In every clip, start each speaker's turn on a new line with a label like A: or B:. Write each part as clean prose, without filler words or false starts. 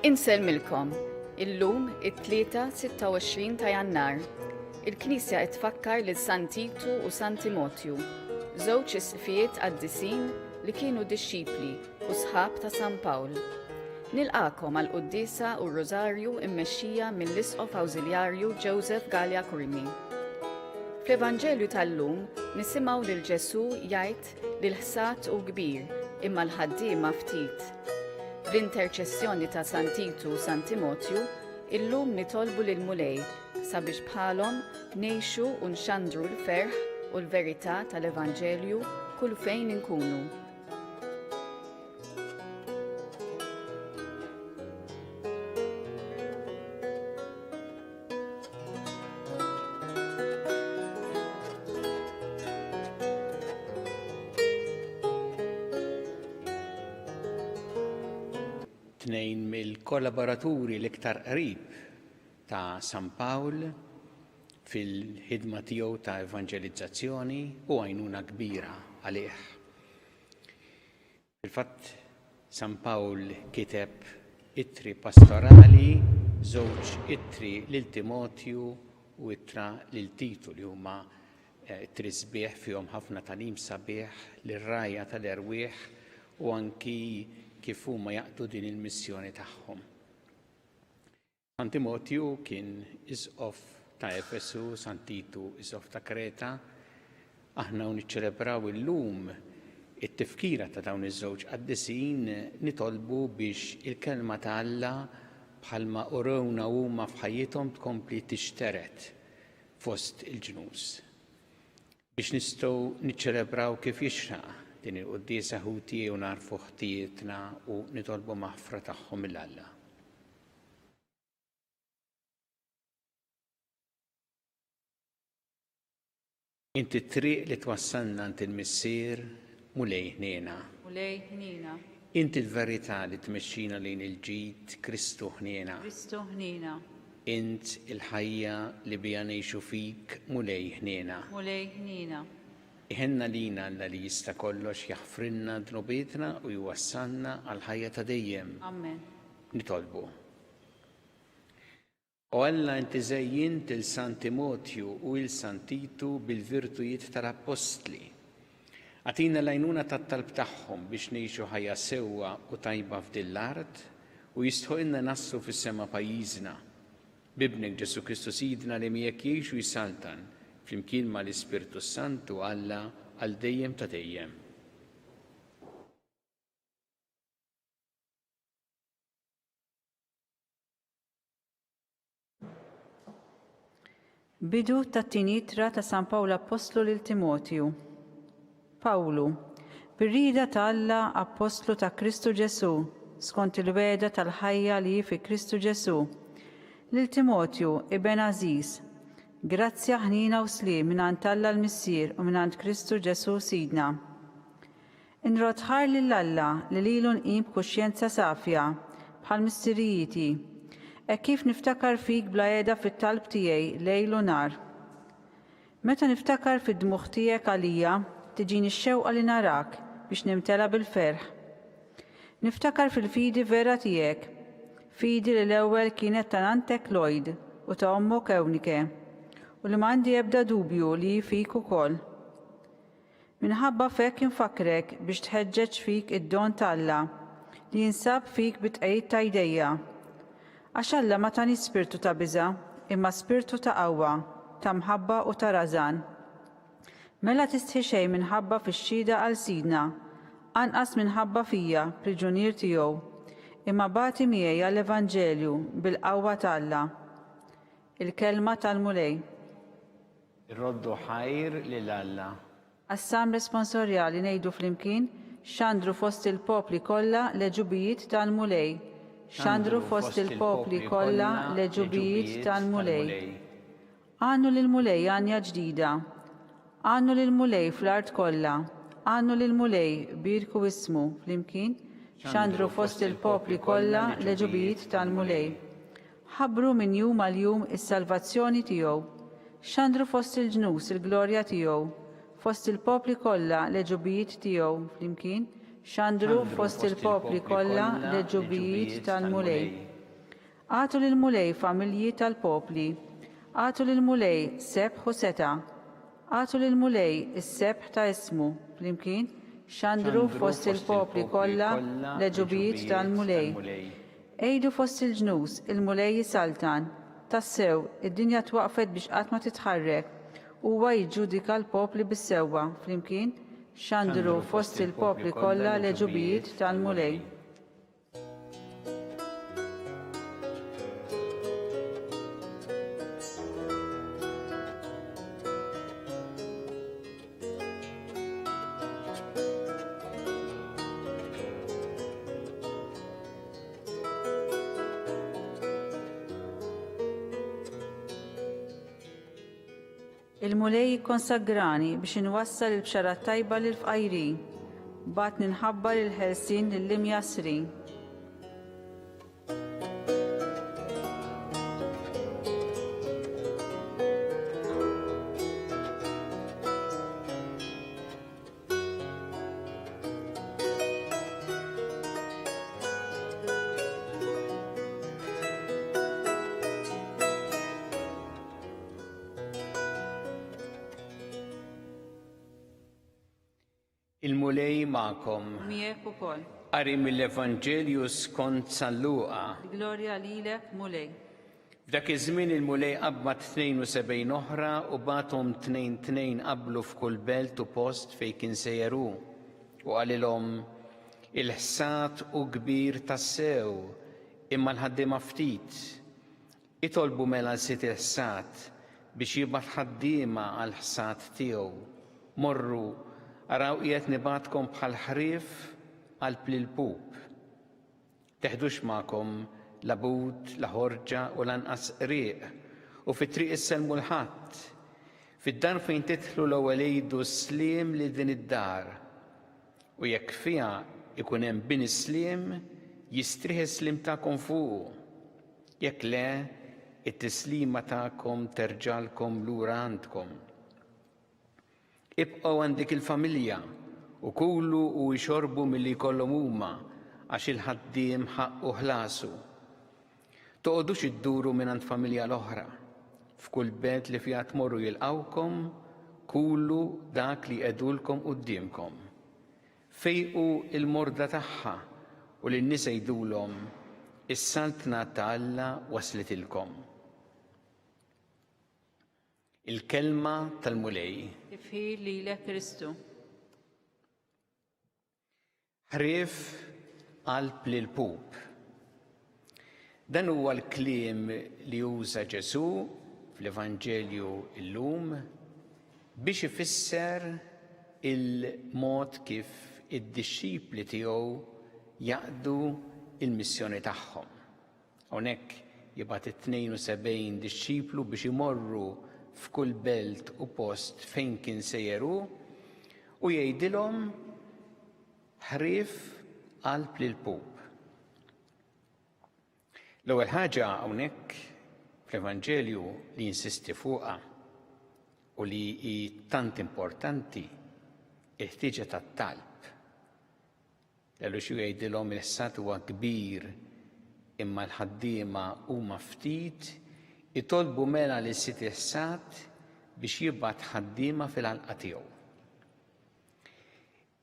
A: Insellmilkom. Illum it-Tlieta 26 ta' Jannar. Il-Knisja qed tfakkar lil San Titu u San Timotju, żewġ isqfijiet qaddisin li kienu dixxipli u sħab ta' San Pawl. Nilqagħkom għall-quddiesa u r-Rużarju mmexxija mill-Isqof Awżiljarju Joseph Galea Curmi. Fl-Evanġelju tal-lum nisimgħu lil Ġesù jgħid li l-ħsad hu kbir imma l-ħaddiema ftit. Bl-interċessjoni ta' San Titu u San Timotju, illum nitolbu lill-Mulej sabiex bħalhom ngħixu u nxandru l-ferħ u l-verità tal-Evanġelju kull fejn inkunu.
B: Tnejn mill-kollaboraturi l-iktar qrib ta' San Pawl fil-ħidma tiegħu ta' evanġelizzazzjoni u għajnuna kbira għalih. Fil-fatt, San Pawl kiteb ittri pastorali, żewġ ittri lil Timotju u ittra lil Titu li huma eh, ittri sbieħ fihom ħafna tagħlim sabiħ lir-rgħajja tal-erwieħ u anki kif huma jaqdu din il-missjoni tagħhom. San Timotju kien Isqof ta' Efesu, San Titu Isqof ta' Kreta. Aħna u niċċelebraw illum it-tifkira ta' dawn iż-żewġ qaddisin nitolbu biex il-kelma ta' Alla bħalma urewna huma f'ħajjithom tkompli tixtered fost il-ġnus. Biex nistgħu niċċelebraw kif jixraq din il-quddiesa ħuti u nagħrfu ħtijietna u nitolbu maħfra tagħhom lil Alla. Inti t-triq li twassalna għand il-Missier, Mulej ħniena.
C: Mulej ħniena.
B: Inti l-verità li tmexxina lejn il-ġid, Kristu ħniena.
C: Kristu ħniena.
B: Int il-ħajja li biha ngħixu fik, Mulej ħniena.
C: Mulej ħniena.
B: Iħenn għalina Alla li jista' kollox jaħfrilna dnubietna u jwassalna għall-ħajja ta' dejjem.
C: Amen.
B: Nitolbu. O Alla inti żejjint 'il San Timotju u 'il San Titu bil-virtujiet tal-Appostli. Agħtina l-għajnuna tat-talb tagħhom biex ngħixu ħajja sewwa u tajba f'din l-art u jistħoqilna naslu fis-sema pajjiżna. B'Ibnek Ġesù Kristu Sidna li miegħek jgħix u jsaltan flimkien mal-Ispirtu s-Santu Alla għal dejjem ta' dejjem.
C: Bidu tat-tieni ittra ta' San Pawl Appostlu lil Timotju. Pawlu, bir-rieda ta' Alla appostlu ta' Kristu Ġesù, skont il-wegħda tal-ħajja li hi fi Kristu Ġesù, lil Timotju, iben għażiż, grazzja, ħniena u sliem mingħand Alla l-Missier u mingħand Kristu Ġesù Sidna. Inrodd ħajr lil Alla li lilu nqim b'kuxjenza safja, bħal missirijieti, hekk kif niftakar fik bla heda fit-talb tiegħi lejl u nhar. Meta niftakar fid-dmugħ tiegħek għalija, tiġini x-xewqa li narak biex nimtela bil-ferħ. Niftakar fil-fidi vera tiegħek, fidi li l-ewwel kienet ta' nanntek Lloyd u ta' ommok Ewnike, u li ma għandi ebda dubju li hi fik ukoll. Minħabba f'hekk infakkrek biex tħeġġeġ fik id-don t'Alla li jinsab fik bit-tqegħid ta' jdejja. Għax Alla ma taniex spirtu ta' biża', imma spirtu ta' qawwa, ta' mħabba u ta' rażan. Mela tistħi xejn minħabba fix-xhieda għal Sidna, anqas minħabba fija, priġunier tiegħu, imma bati miegħi għall-evanġelju bil-qawwa t'Alla. Il-Kelma tal-Mulej.
B: Irroddu ħajr lil Alla.
C: Għas-Salm Responsorjali ngħidu flimkien, Xandru fost il-popli kollha l-għeġubijiet tal-Mulej. Xandru fost il-popli kollha l-għeġubijiet tal-Mulej. Għannu lill-Mulej għanja ġdida. Għannu lill-Mulej fl-art kollha. Għannu lill-Mulej, bierku ismu, flimkien, Xandru fost il-popli kollha l-għeġubijiet tal-Mulej. Ħabbru minn jum għal jum is-salvazzjoni tiegħu. Xandru fost il-ġnus il-glorja tiegħu, fost il-popli kollha l-għeġubijiet tiegħu, flimkien, xandru fost il-popli kollha l-għeġubijiet tal-Mulej. Agħtu lill-Mulej familji tal-popli. Agħtu lill-Mulej sebħ u setgħa. Agħtu lill-Mulej is-sebħ ta' ismu, flimkien, xandru fost il-popli kollha l-għeġubijiet tal-Mulej. Għidu fost il-ġnus, Il-Mulej isaltan. Tassew, id-dinja twaqqfet biex qatt ma titħarrek. Huwa jiġġudika l-popli bis-sewwa, flimkien, xandru fost il-popli kollha l-għeġubijiet tal-Mulej. Il-Mulej ikkonsagrani biex inwassal il-bxara t-tajba lill-fqajrin. Bagħatni nħabbar il-ħelsien lill-imjassrin.
B: Il-Mulej magħkom.
C: Miegħek ukoll.
B: Qari mill-Evanġelju skont San Luqa.
C: Glorja lilek, Mulej.
B: F'dak iż-żmien il-Mulej qabbad 72 oħra u bagħathom tnejn tnejn qablu f'kull belt u post fejn kien sejjer hu. U qalilhom, Il-ħsad hu kbir tassew, imma l-ħaddiema ftit. Itolbu mela 'l Sid il-ħsad biex jibgħat ħaddiema għall-ħsad tiegħu. Morru, araw qiegħed nibgħatkom bħal ħrief qalb l-ilpup. Teħdux magħkom la but, la ħorġa u lanqas qrieq, u fit-triq issellmu 'l ħadd. Fid-dar fejn tidħlu l-ewwel għidu s-sliem lil din id-dar. U jekk fiha ikun hemm bin is-sliem, jistrieħ is-sliem tagħkom fuqu. Jekk le, it-tislima tagħkom terġagħlkom lura għandkom. Ibqgħu għand dik il-familja u kulu u ixorbu milli jkollhom huma, għax il-ħaddiem ħaqqu ħlasu. Toqogħdux idduru mingħand familja għal oħra. F'kull belt li fiha tmorru jilqgħukom, kulu dak li jqegħdulkom quddiemkom. Fejqu l-morda tagħha u lin-nies għidulhom, 'Is-Saltna ta' Alla waslitilkom. Il-Kelma tal-Mulej.
C: Tifħir lilek Kristu.
B: Ħrief qalb l-ilpup. Dan huwa l-kliem li uża Ġesù fl-Evanġelju llum biex ifisser il-mod kif id-dixxipli tiegħu jaqdu l-missjoni tagħhom. Hawnhekk jibgħat it-72 dixxiplu biex imorru f'kull belt u post fejn kien sejjer hu u jgħidilhom ħrief qalb l-ilpup. L-ewwel ħaġa hawnhekk fl-Evanġelju li jinsisti fuqha u li hi tant importanti il-ħtieġa tat-talb. L-Għaluxu jgħidilhom il-ħsad huwa kbir imma l-ħaddiema huma ftit, itolbu mela lil Sid il-ħsad biex jibgħat ħaddiema fil-għalqa tiegħu.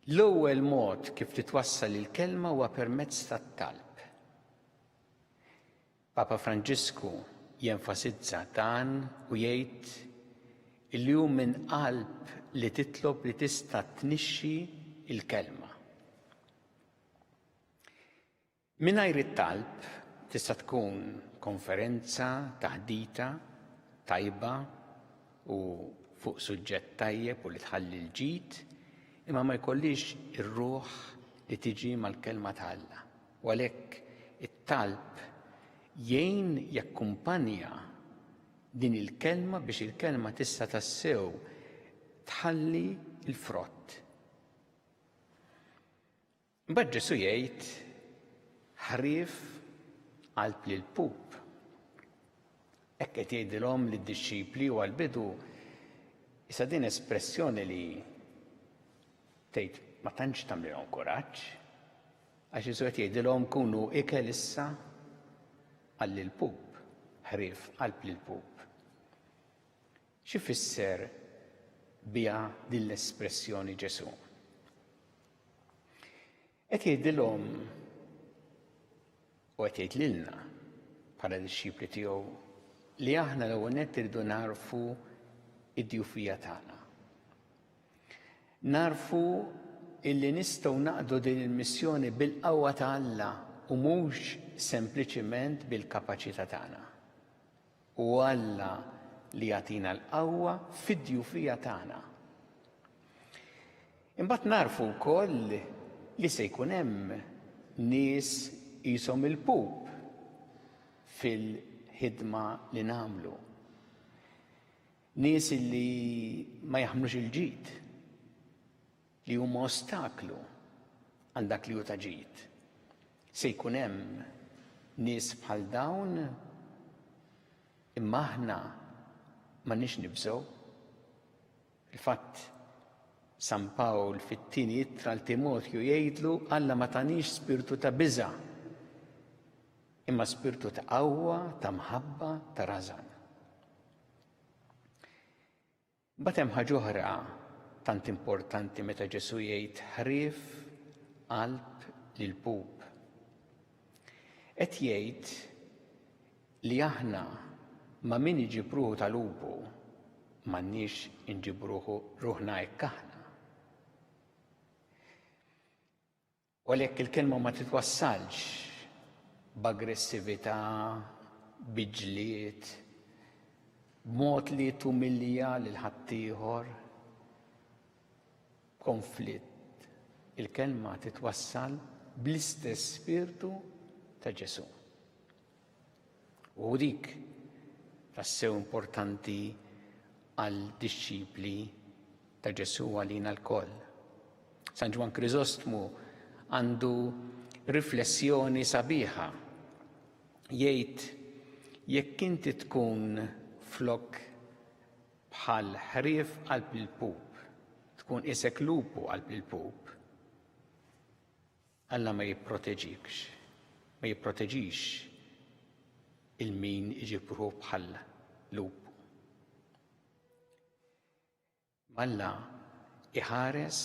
B: L-ewwel mod kif titwassal il-kelma huwa permezz tat-talb. Papa Franġisku jenfasizza dan u jgħid illi hu minn qalb li titlob li tista' tnixxi l-kelma. Mingħajr it-talb tista' tkun konferenza, taħdita tajba u fuq suġġett tajjeb u li tħalli l-ġid, imma ma jkollix ir-ruħ li tiġi mal-kelma ta' Alla. U għalhekk it-talb jgħin jakkumpanja din il-kelma biex il-kelma tista' tassew tħalli l-frott. Imbagħad Ġesù jgħid ħrief qalb l-ilpup. Hekk qed jgħidilhom lid-dixxipli u għall-bidu issa din espressjoni li tgħid ma tantx tagħmlilhom kuraġġ. Għax Ġesù qed jgħidilhom kunu ikel issa. Qal lill-pup, ħrief qalb l-ilpup. X'ifisser biha din l-espressjoni Ġesù? Qed jgħidilhom u qed jgħid lilna bħala dixxipli tiegħu li aħna l-ewwel nett irridu nagħrfu id-djufija tagħna. Nagħrfu illi nistgħu naqdu din il-missjoni bil-qawwa ta' Alla u mhux sempliċiment bil-kapaċità tagħna. Hu Alla li jagħtina l-qawwa fid-djufija tagħna. Imbagħad nagħrfu wkoll li se jkun hemm nies qishom il-pup fil-ħidma li nagħmlu. Nies li ma jaħmlux il-ġid, li huma ostaklu għal dak li hu ta' ġid. Se jkun hemm nies bħal dawn imma aħna m'għandniex nibżgħu. Fil-fatt, San Pawl fit-tieni ittra l Timotju jgħidlu Alla ma tanix spirtu ta' biża' imma spirtu ta' qawwa, ta' mħabba, ta' rażan. Mbagħad hemm ħaġa oħra tant importanti meta Ġesù jgħid ħrief qalb l-ilpup. Qed jgħid li aħna ma' min iġib ruħu ta' lupu m'għandniex inġibu ruħna hekk aħna. U għalhekk il-kelma ma titwassalx b'aggressività, bi ġlied, b'mod li tumilja lil ħaddieħor, b'konflitt. Il-kelma titwassal bl-istess spirtu ta' Ġesù. U dik tassew importanti għal dixxipli ta' Ġesù għalina lkoll. San Ġwann Kriżostmu għandu riflessjoni sabiħa. Jgħid jekk inti tkun flok bħal ħrief qalb il-pup, tkun isek lupu qalb il-pup, Alla ma jipproteġikx, ma jipproteġix il-min iġib ruħu bħal lupu. Alla iħares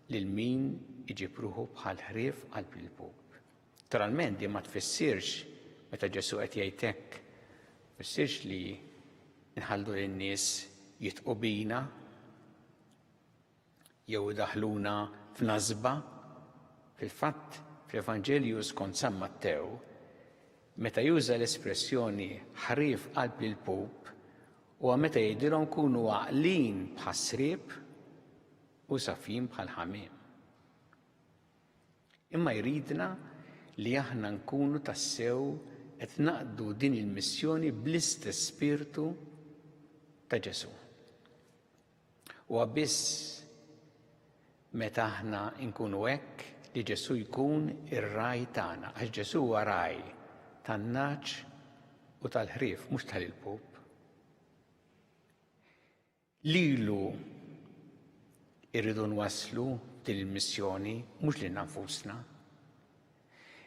B: lil min iġib ruħu bħal ħrief qalb il-pup. Naturalment din ma tfissirx meta Ġesù qed jgħid hekk, tfissirx li nħallu lin-nies jitqu bina jew idaħħluna f'nasba. Fil-fatt, fl-Evanġelju skont San Mattew, meta juża l-espressjoni ħrief qalb l-ilpup, huwa meta jgħidilhom kunu għaqlin bħas-sriep u safjin bħall-ħamiem. Imma jridna li aħna nkunu tassew qed naqdu din il-missjoni bl-istess spirtu ta' Ġesù. Huwa biss meta aħna nkunu hekk li Ġesù jkun ir-ragħaj tagħna, għax Ġesù huwa ragħaj tan-nagħaġ u tal-ħrief, mhux tal-ilpup. Lilu irridu nwasslu din il-missjoni mhux lilna nfusna.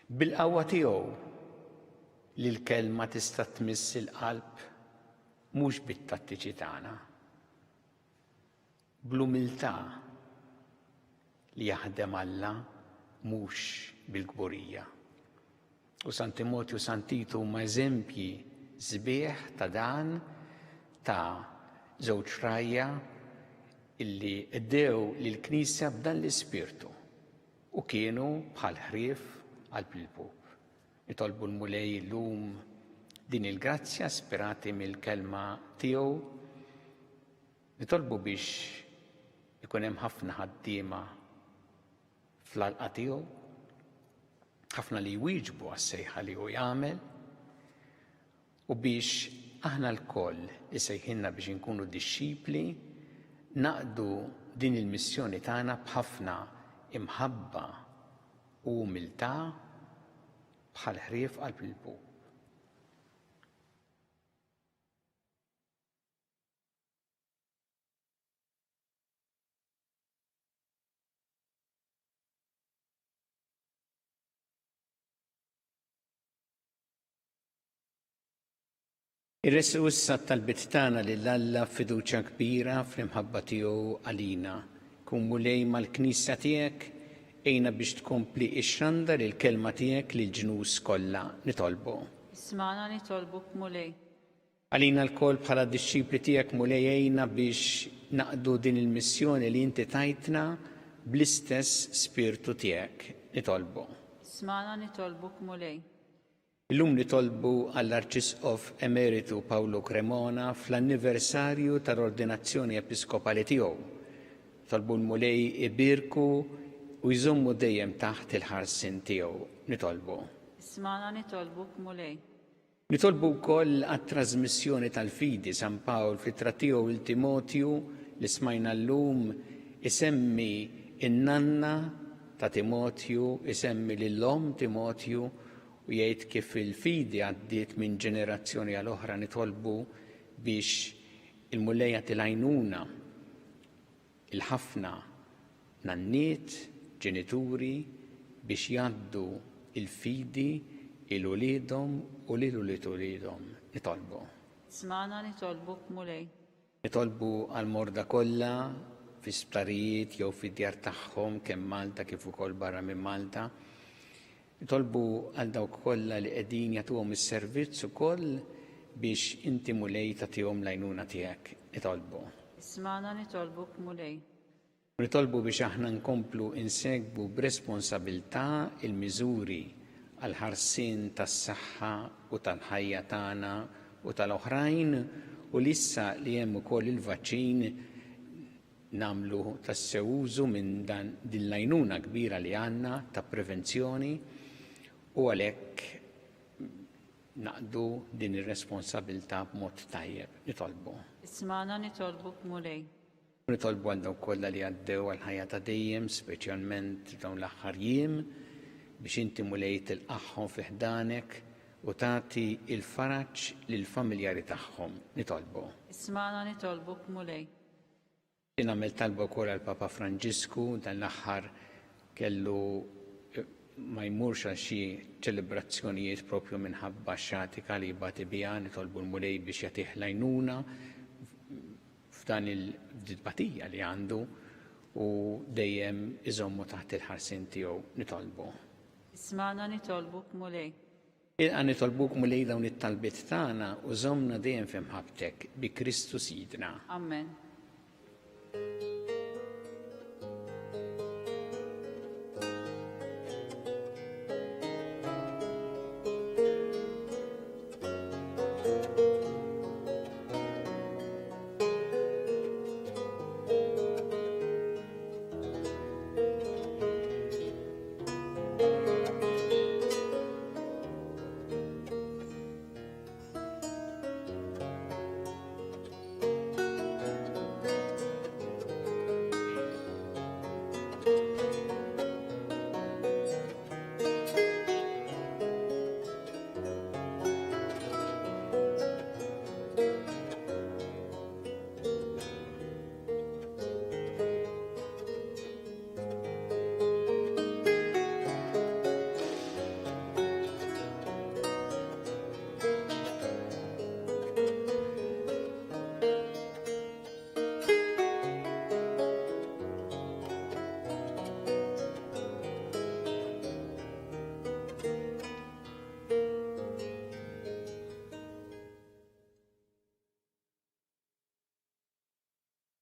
B: Bil-qawwa tiegħu li l-kelma tista' tmiss il-qalb mhux bit-tattiċi tagħna. Bl-umiltà li jaħdem Alla mhux bil-kburija. U San Timotju u San Titu huma eżempji sbieħ ta' dan ta' żewġ rgħajja illi qdew lill-Knisja b'dan l-ispirtu u kienu bħal ħrief qalb l-ilpup. Nitolbu l-Mulej illum din il-grazzja spirati mill-kelma tiegħu. Nitolbu biex ikun hemm ħafna ħaddiema fl-għalqa tiegħu, ħafna li jwieġbu għas-sejħa li hu jagħmel u biex aħna lkoll li sejħilna biex inkunu dixxipli naqdu din il-missjoni tagħna b'ħafna imħabba u umiltà bħal ħrief qalb l-ilpup. Irressqu issa t-talbiet tagħna lil Alla b'fiduċja kbira fl-imħabba tiegħu għalina. Kun Mulej mal-Knisja tiegħek, għinha biex tkompli ixxandar il-kelma tiegħek lill-ġnus kollha. Nitolbu.
C: Ismagħna nitolbuk Mulej.
B: Għalina lkoll bħala dixxipli tiegħek Mulej għinna biex naqdu din il-missjoni li inti tajtna bl-istess spirtu tiegħek. Nitolbu.
C: Ismagħna nitolbuk Mulej.
B: Illum nitolbu għall-Arċisqof Emeritu Paolo Cremona fl-anniversarju tal-ordinazzjoni episkopali tiegħu. Nitolbu l-Mulej ibierku u jżommu dejjem taħt il-ħarsien tiegħu. Nitolbu.
C: Ismagħna nitolbuk Mulej.
B: Nitolbu wkoll għat-trażmissjoni tal-fidi. San Pawl fl-ittra tiegħu lil Timotju li smajna llum isemmi n-nanna ta' Timotju, isemmi lil omm Timotju u jgħid kif il-fidi għaddiet minn ġenerazzjoni għal oħra nitolbu biex il-Mulej jagħti l-għajnuna il-ħafna nanniet, ġenituri biex jgħaddu il-fidi il uliedhom u lil ulied uliedhom. Nitolbu.
C: Smagħna nitolbuk Mulej.
B: Nitolbu għall-morda kollha fi sptarijiet jew fid-djar tagħhom kemm Malta kif ukoll barra minn Malta. Nitolbu għal dawk kollha li qegħdin jagħtuhom is-servizz ukoll biex inti Mulej tagħtihom l-għajnuna tiegħek. Nitolbu.
C: Ismagħna nitolbuk Mulej.
B: Nitolbu biex aħna nkomplu insegwu b'responsabilità l-miżuri għall-ħarsien tas-saħħa u tal-ħajja tagħna u tal-oħrajn u li issa li hemm ukoll il-vaċċin nagħmlu tassew użu minn dan din l-għajnuna kbira li għandna ta' prevenzjoni u għalhekk naqdu din ir-responsabilità b'mod tajjeb. Nitolbu.
C: Ismagħna nitolbuk Mulej.
B: Nitolbu għal dawk kollha li għaddew għall-ħajja ta' dejjem, speċjalment f'dawn l-aħħar jiem, biex inti Mulej tilqagħhom fi ħdanek u tagħti l-faraġ lill-familjari tagħhom. Nitolbu.
C: Ismagħna nitolbuk Mulej.
B: Nagħmel talba wkoll għall-Papa Franġisku, dan l-aħħar kellu ma jmurx għal xi ċelebrazzjonijiet propju minħabba x-xatika li jbati biha, nitolbu l-Mulej biex jagħtih l-għajnuna f'dan il-tbatija li għandu u dejjem iżommu taħt il-ħarsien tiegħu nitolbu.
C: Ismagħna nitolbuk Mulej.
B: Ilqa' nitolbuk Mulej dawn it-talbiet tagħna u żommna dejjem fi mħabbtek bi Kristu Sidna.
C: Amen.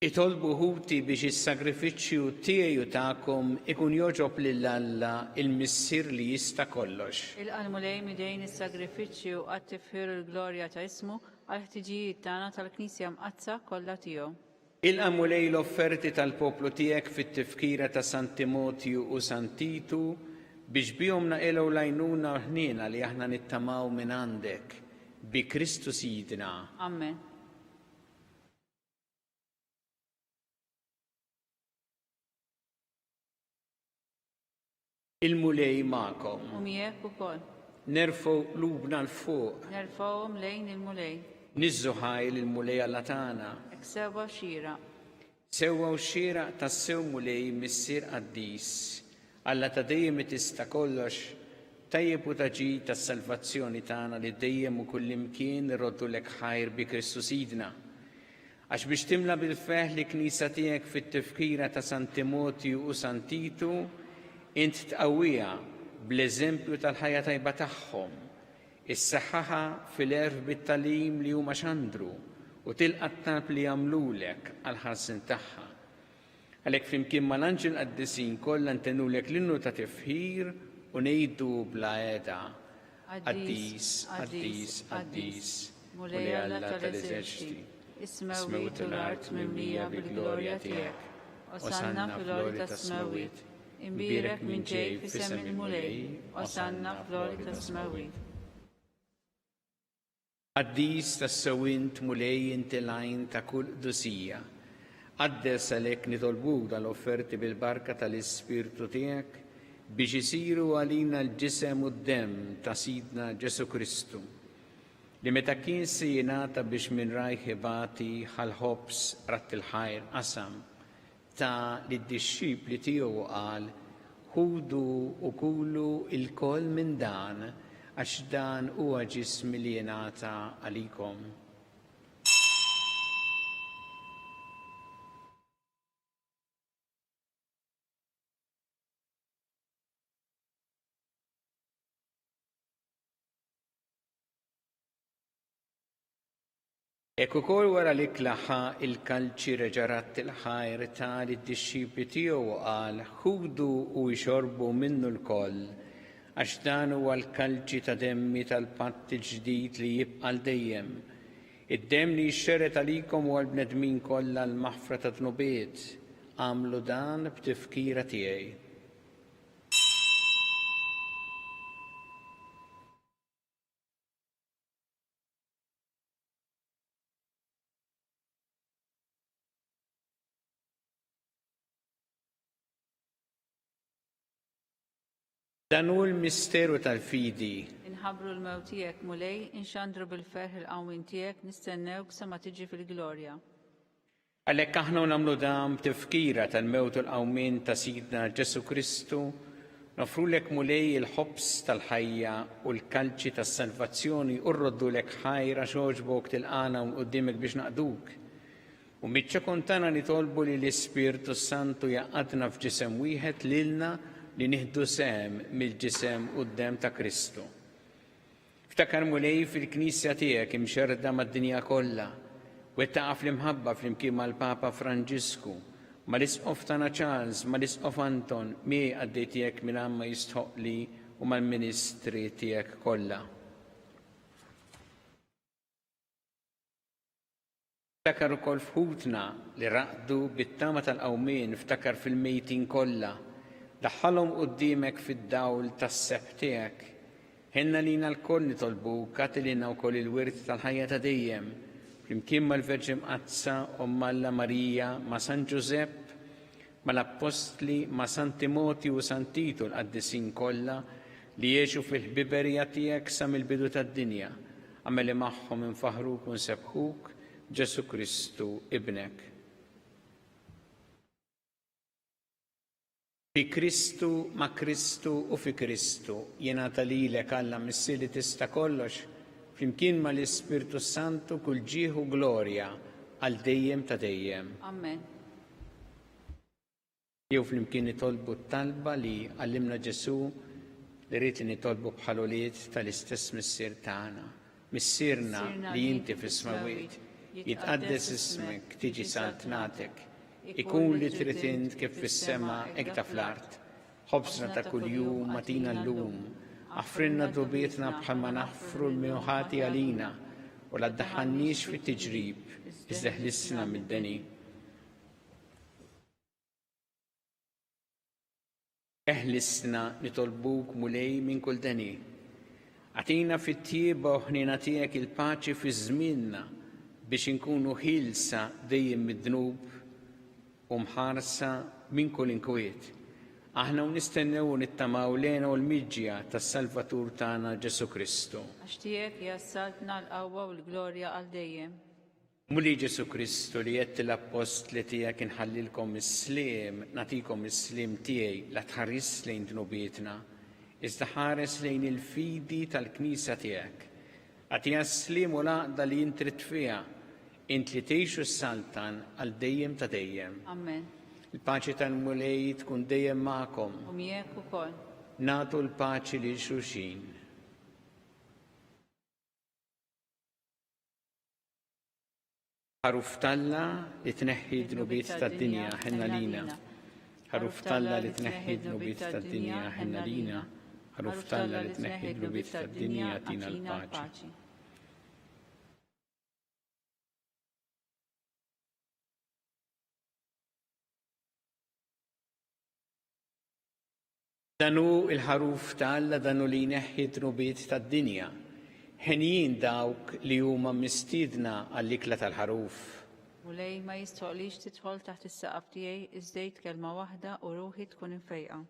B: Itolbu ħuti biex is-sagrifiċċju tiegħi u tagħkom ikun jogħġob lil Alla il-Missier li jista' kollox.
C: Ilqa' l-Mulej m'idejn is-sagrifiċċju għat-tifħir u l-glorja ta' ismu għall-ħtiġijiet tagħna tal-Knisja Mqaddsa kollha tiegħu.
B: Ilqa' Mulej l-offerti tal-poplu tiegħek fit-tifkira ta' San Timotju u San Titu biex bihom naqilgħu l-għajnuna u l-ħniena li aħna nittamaw minn għandek, bi Kristu Sidna.
C: Amen.
B: Il-Mulej magħkom.
C: U miegħek ukoll.
B: Nerfgħu qlubna 'l fuq.
C: Nerfgħuhom lejn il-Mulej.
B: Niżżu ħajr lill-Mulej Alla tagħna.
C: Hekk sewwa u xieraq.
B: Sewwa u xieraq tassew Mulej Missier qaddis, Alla ta' dejjem li tista' kollox, Tajjeb u ta' ġid għas-salvazzjoni tagħna li dejjem u kullimkien irroddulek ħajr bi Kristu Sidna. Għax biex timla bil-ferħ l-Knisja tiegħek fit-tifkira ta' San Timotju u San Titu, int tqawwiha bl-eżempju tal-ħajja tajba tagħhom, issaħħaħha fil-għerf bit-tagħlim li huma xandru u tilqa' t-talb li jagħmlulek għall-ħarsien tagħha. Għalhekk flimkien mal-anġli l-qaddisin kollha ntennulek l-innu ta' tifħir u ngħidu bla heda, Qaddis, qaddis, qaddis, Mulej Alla tal-eżerċti, is-smewwiet u l-art mimlija bil-glorja tiegħek. Osanna fl-għoli tas-smewwiet. Imbierek min ġej f'isem il-Mulej, Osanna fl-għoli tas-smewwiet. Qaddis tassew int, Mulej, inti l-għajn ta' kull qdusija. Qaddes għalhekk nitolbuk dan l-offerti bil-barka tal-Ispirtu tiegħek biex isiru għalina l-ġisem u d-demm ta' Sidna Ġesù Kristu, li meta kien se jingħata biex minn rajh ibati ħa l-ħobż, radd il-ħajr, qasam, Ta lid-dixxipli tiegħu u qal, Ħudu u kulu lkoll minn dan, għax dan huwa ġismi li jingħata għalikom. Hekk ukoll wara l-ikla ħa l-kalċi reġa' radd il-ħajr ta lid-dixxipli tiegħu u qal, Ħudu u ixorbu minnu lkoll, għax dan huwa l-kalċi ta' demmi tal-patt il-ġdid li jibqa' għal dejjem, id-demm li jixxerred għalikom u għall-bnedmin kollha għall-maħfra tad-dnubiet. Agħmlu dan b'tifkira tiegħi. Dan hu l-misteru tal-fidi.
C: Inħabbru l-mewt tiegħek, Mulej, inxandru bil-ferħ il-qawmien tiegħek, nistennewk sa ma tiġi fil-glorja.
B: Għalhekk aħna u nagħmlu dan b'tifkira tal-mewt u l-qawmien ta' Sidna Ġesù Kristu, noffrulek Mulej il-ħobż tal-ħajja u l-kalċi tas-salvazzjoni u rroddulek ħajr għax għoġbok tilqagħna hawn quddiemek biex naqduk. U miċ-ċokon tagħna nitolbu li l-Ispirtu s-Santu jgħaqqadna f'ġisem wieħed lilna li nieħdu sehem mill-ġisem u d-demm ta' Kristu. Ftakar Mulej fil-Knisja tiegħek imxerrda mad-dinja kollha, wettaqha fl-imħabba flimkien mal-Papa Franġisku, mal-Isqof tagħna Charles, mal-Isqof Anton, miegħi qaddej tiegħek mingħajr ma jistħoqqli u mal-ministri tiegħek kollha. Ftakar ukoll f'ħutna li raqdu bit-tama tal-qawmien, ftakar fil-mejtin kollha. Daħħalhom quddiemek fid-dawl tas-sebħ tiegħek. Ħenn għalina lkoll nitolbuk, agħti lilna wkoll il-wirt tal-ħajja ta' dejjem, flimkien mal-Verġni Mqaddsa, Omm Alla Marija, ma' San Ġużepp, mal-Appostli, ma' San Timotju u San Titu l-qaddisin kollha li għexu fil-ħbiberija tiegħek sa mill-bidu tad-dinja. Agħmel li magħhom infaħħruk u nsebbħuk, Ġesù Kristu, Ibnek. Bi Kristu, ma' Kristu u fi Kristu, jingħata lilek, Alla Missier li tista' kollox, flimkien mal-Ispirtu s-Santu kull ġieħ u glorja għal dejjem ta' dejjem.
C: Amen.
B: Jew flimkien nitolbu t-talba li għallimna Ġesù li ried li nitolbu bħal ulied tal-istess Missier tagħna. Missierna li inti fis-smewwiet, jitqaddes ismek, tiġi saltnatek, ikun li trid int kif fis-sema hekk ta' fl-art. Ħobżna ta' kuljum agħtina llum. Aħfrilna dnubietna bħalma naħfru 'l min hu ħati għalina, u la ddaħħalniex fit-tiġrib, iżda ħlisna mid-deni. Eħlisna nitolbuk Mulej minn kull deni. Agħtina fit-tjieba u ħniena tiegħek il-paċi fi żmienna biex inkunu ħielsa dejjem mid-dnub u mħarsa minn kull inkwiet. Aħna u nistennew u nittamaw l-hena u l-miġja tas-Salvatur tagħna Ġesù Kristu.
C: Għax tiegħek hija s-saltna, l-qawwa u l-glorja għal dejjem.
B: Mulej Ġesù Kristu li għedt lill-appostli tiegħek inħallilkom is-sliem, nagħtikom is-sliem tiegħi, la tħarisx lejn dnubietna, iżda ħares lejn il-fidi tal-Knisja tiegħek. Agħtiha s-sliem u l-għaqda li int trid fiha, int li tgħix u ssaltan għal dejjem ta' dejjem.
C: Amen.
B: Il-paċi tal-Mulej tkun dejjem magħkom.
C: U miegħek ukoll.
B: Nagħtu l-paċi lil xulxin. Ħaruf t'Alla li tneħħi d-dnubiet tad-dinja, ħenna lina. Ħaruf t'Alla li tneħħi d-dnubiet tad-dinja, ħenna lina. Ħaruf t'Alla li tneħħi d-dnubiet tad-dinja, agħtina l-paċi. Dan hu l-Ħaruf ta' Alla, dan hu li jneħħi d-dnubiet tad-dinja. Henjin dawk li huma mistiedna għall-ikla tal-Ħaruf.
C: Mulej, ma jistħoqlix tidħol taħt is-saqaf tiegħi, iżda għid kelma waħda u ruħi tkun imfejqa.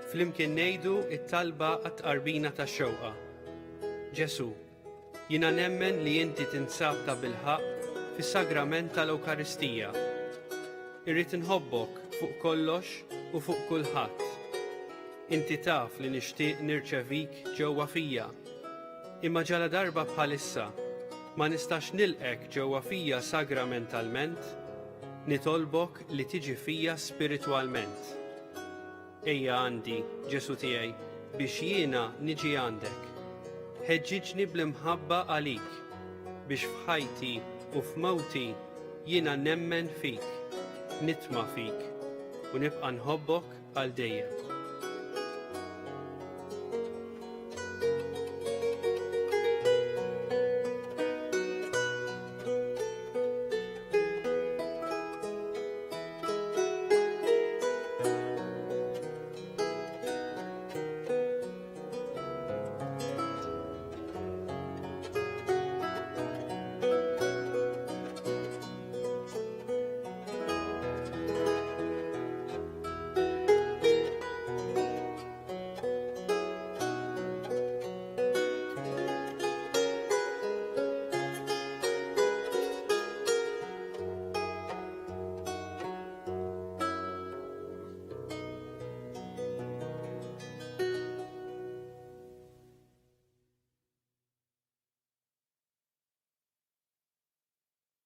D: Flimkien ngħidu t-talba għat-tqarbina tax-xewqa. Ġesù, jiena nemmen li inti tinsab tabilħaqq fis-sagrament tal-Ewkaristija. Irrid inħobbok fuq kollox u fuq kulħadd. Inti taf li nixtieq nirċevik ġewwa fija. Imma ġaladarba bħalissa ma nistax nilqgħek ġewwa fija sagramentalment, nitolbok li tiġi fija spiritwalment. Ejja għandi, Ġesù tiegħi, biex jiena niġi għandek. Ħeġġiġni bl-imħabba għalik, biex f'ħajti u f'mewti jiena nemmen fik, nitma' fik, u nibqa' nħobbok għal dejjem.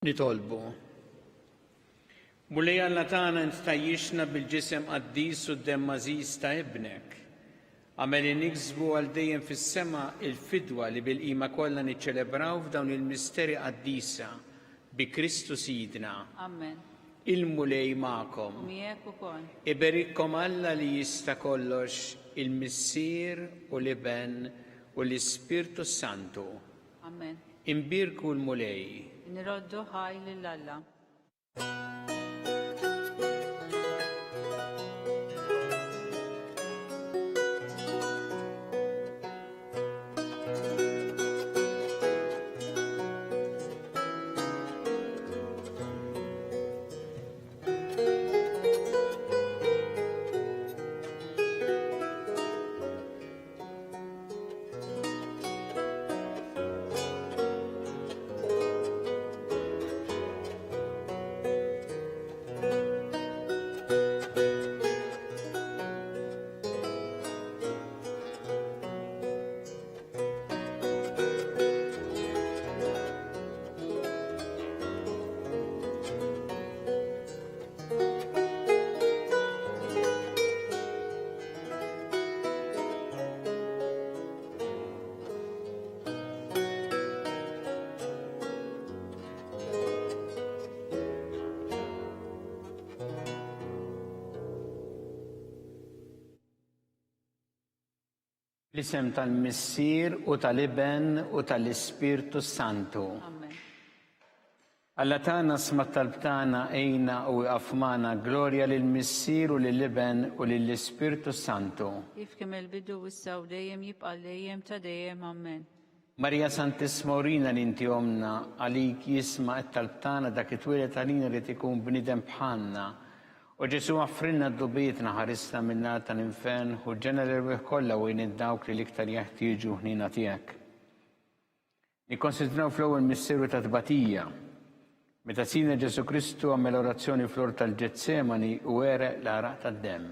B: Nitolbu. Mulej Alla tagħna int tgħajjixna bil-ġisem qaddis u d-demm għażiż ta' Ibnek. Agħmel li niksbu għal dejjem fis-sema l-fidwa li bil-qima kollha niċċelebraw f'dawn il-misteri qaddisa bi Kristu Sidna.
C: Amen.
B: Il-Mulej magħkom.
C: U miegħek ukoll.
B: Iberikkom Alla li jista' kollox, il-Missier u l-Iben u l-Ispirtu s-Santu.
C: Amen.
B: Imbierku l-Mulej.
C: Nroddu ħaj lil Alla.
B: Fl-isem tal-Missier u tal-Iben u tal-Ispirtu s-Santu.
C: Amen.
B: Alla tagħna sma' t-talb tagħna għinna u iqaf magħna glorja lill-Missier u lill-Iben u lill-Ispirtu s-Santu.
C: Kif kien mill-bidu issa u dejjem jibqa' dejjem ta' dejjem. Amen.
B: Marija Santissima urina li inti ommna, għalik jisma' t-talb tagħna dak it-twieled għalina ried ikun bniedem bħalna. O Ġesù aħfrilna dnubietna, ħarisna min-nar tal-infern, ħu l-ġenna l-erwieħ kollha u għin dawk li l-iktar jeħtieġu ħniena tiegħek. Nikkonsidraw fl-ewwel misteru ta' tbatija. Meta Sidna Ġesù Kristu għamel orazzjoni fl-ort tal-Ġetsemani u għereq l-għaraq tad-demm.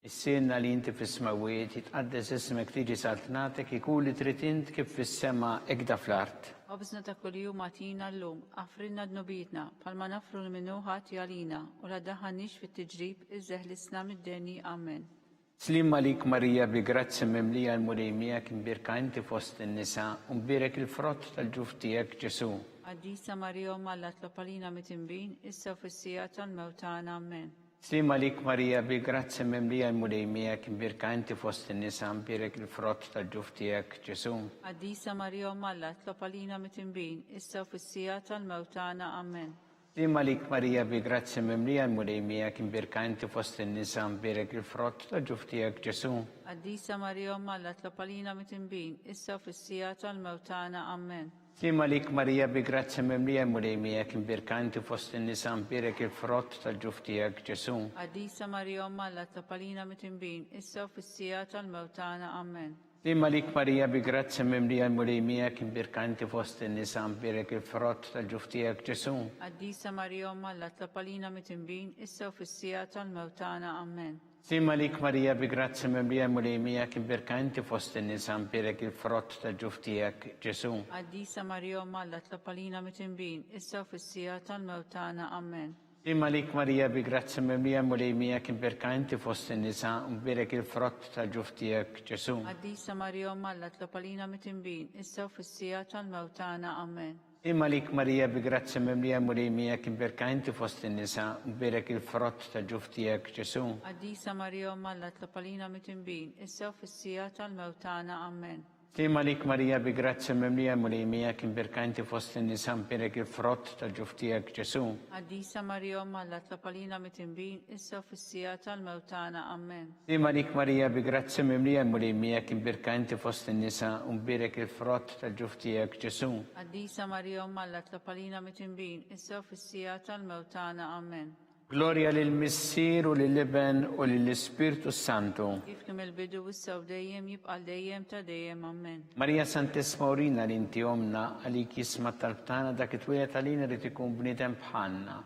B: Missierna li inti fis-smewwiet, jitqaddes ismek, tiġi saltnatek, ikun li trid int kif fis-sema hekda fl-art.
C: Ħobżna ta' kuljum agħtina llum, aħfrilna dnubietna, bħalma nafru lil min hu ħati għalina, u la ddaħħalniex fit-tiġrib, iżda eħlisna mid-deni. Amen.
B: Sliem għalik Marija bi grazzja mimlija l-Mulej miegħek imbierka inti fost in-nisa u mbierek il-frott tal-ġuf tiegħek Ġesù.
C: Qaddisa Marija Omm Alla tlob għalina mitinbin, issa u fis-siegħa tal-mewt tagħna. Amen.
B: Sliem għalik Marija bi grazzja mimlija l-Mulej miegħek imbierka inti fost in-nisa mbierek il-frott tal-ġuf tiegħek Ġesù.
C: Qaddisa Marija Omm Alla tlob għalina mitinbin, issa u fis-siegħa tal-mewt tagħna. Amen.
B: Sliem għalik Marija bi grazzja mimlija l-Mulej miegħek imbierka inti fost in-nisa mbierek il-frott tal-ġuf tiegħek Ġesù.
C: Qaddisa Marija Omm Alla tlob għalina mitinbin, issa u fis-siegħa tal-mewt tagħna. Amen.
B: Sliem għalik Marija bi grazzja mimlija l-Mulej miegħek imbierka inti fost in-nisa mbierek il-frott tal-ġuf tiegħek Ġesù.
C: Qaddisa Marija Omm Alla tlob għalina mitinbin, issa u fis-siegħa tal-mewt tagħna. Amen.
B: Sliem għalik Marija bi grazzja mimlija l-Mulej miegħek imbierka inti fost in-nisa mbierek il-frott tal-ġuf tiegħek Ġesù.
C: Qaddisa Marija Omm Alla tlob għalina mitinbin, issa u fis-siegħa tal-mewt tagħna. Amen.
B: Sliem għalik Marija bi grazzja mimlija l-Mulej miegħek imbierka inti fost in-nisa mbierek il-frott tal-ġuf tiegħek Ġesù.
C: Qaddisa Marija Omm Alla tlob għalina mitinbin, issa u fis-siegħa tal-mewt tagħna. Amen.
B: Sliem għalik Marija bi grazzja mimlija l-Mulej miegħek imbierka inti fost in-nisa mbierek il-frott tal-ġuf tiegħek Ġesù.
C: Qaddisa Marija Omm Alla tlob għalina mitinbin, issa u fis-siegħa tal-mewt tagħna. Amen.
B: Sliem għalik Marija bi grazzja mimlija l-Mulej miegħek imbierka inti fost in-nisa u mbierek il-frott tal-ġuf tiegħek Ġesù.
C: Qaddisa Marija Omm Alla tlob għalina mitinbin, issa u fis-siegħa tal-mewt tagħna. Amen.
B: Sliem għalik Marija bi grazzja mimlija l-Mulej miegħek imbierka inti fost in-nisa mbierek il-frott tal-ġuf tiegħek Ġesù.
C: Qaddisa Marija Omm Alla tlob għalina mitinbin, issa u fis-siegħa tal-mewt tagħna. Amen.
B: Sliem għalik Marija bi grazzja mimlija l-Mulej miegħek imbierka inti fost in-nisa u mbierek il-frott tal-ġuf tiegħek Ġesù.
C: Qaddisa Marija Omm Alla tlob għalina mitinbin, issa u fis-siegħa tal-mewt tagħna. Amen.
B: Glorja lill-Missier u lill-Iben u lill-Ispirtu s-Santu.
C: Kif kien mill-bidu issa u dejjem jibqa' dejjem ta' dejjem. Amen.
B: Marija Santissima urina li inti ommna għalik jisma' t-talb tagħna dak it-twieled għalina rid ikun bniedem bħalna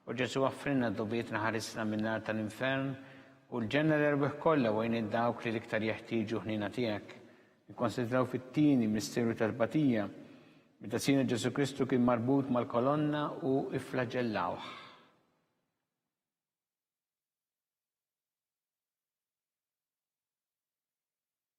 B: O Ġesù aħfrilna dnubietna ħarisna min-nar tal-infern u l-ġenna l-erwieħ kollha u għin dawk li l-iktar jeħtieġu ħniena tiegħek. Nikkonsidraw fit-tieni misteru tal-tbatija meta Sidna Ġesù Kristu kien marbut mal-kolonna u ifflaġellawh.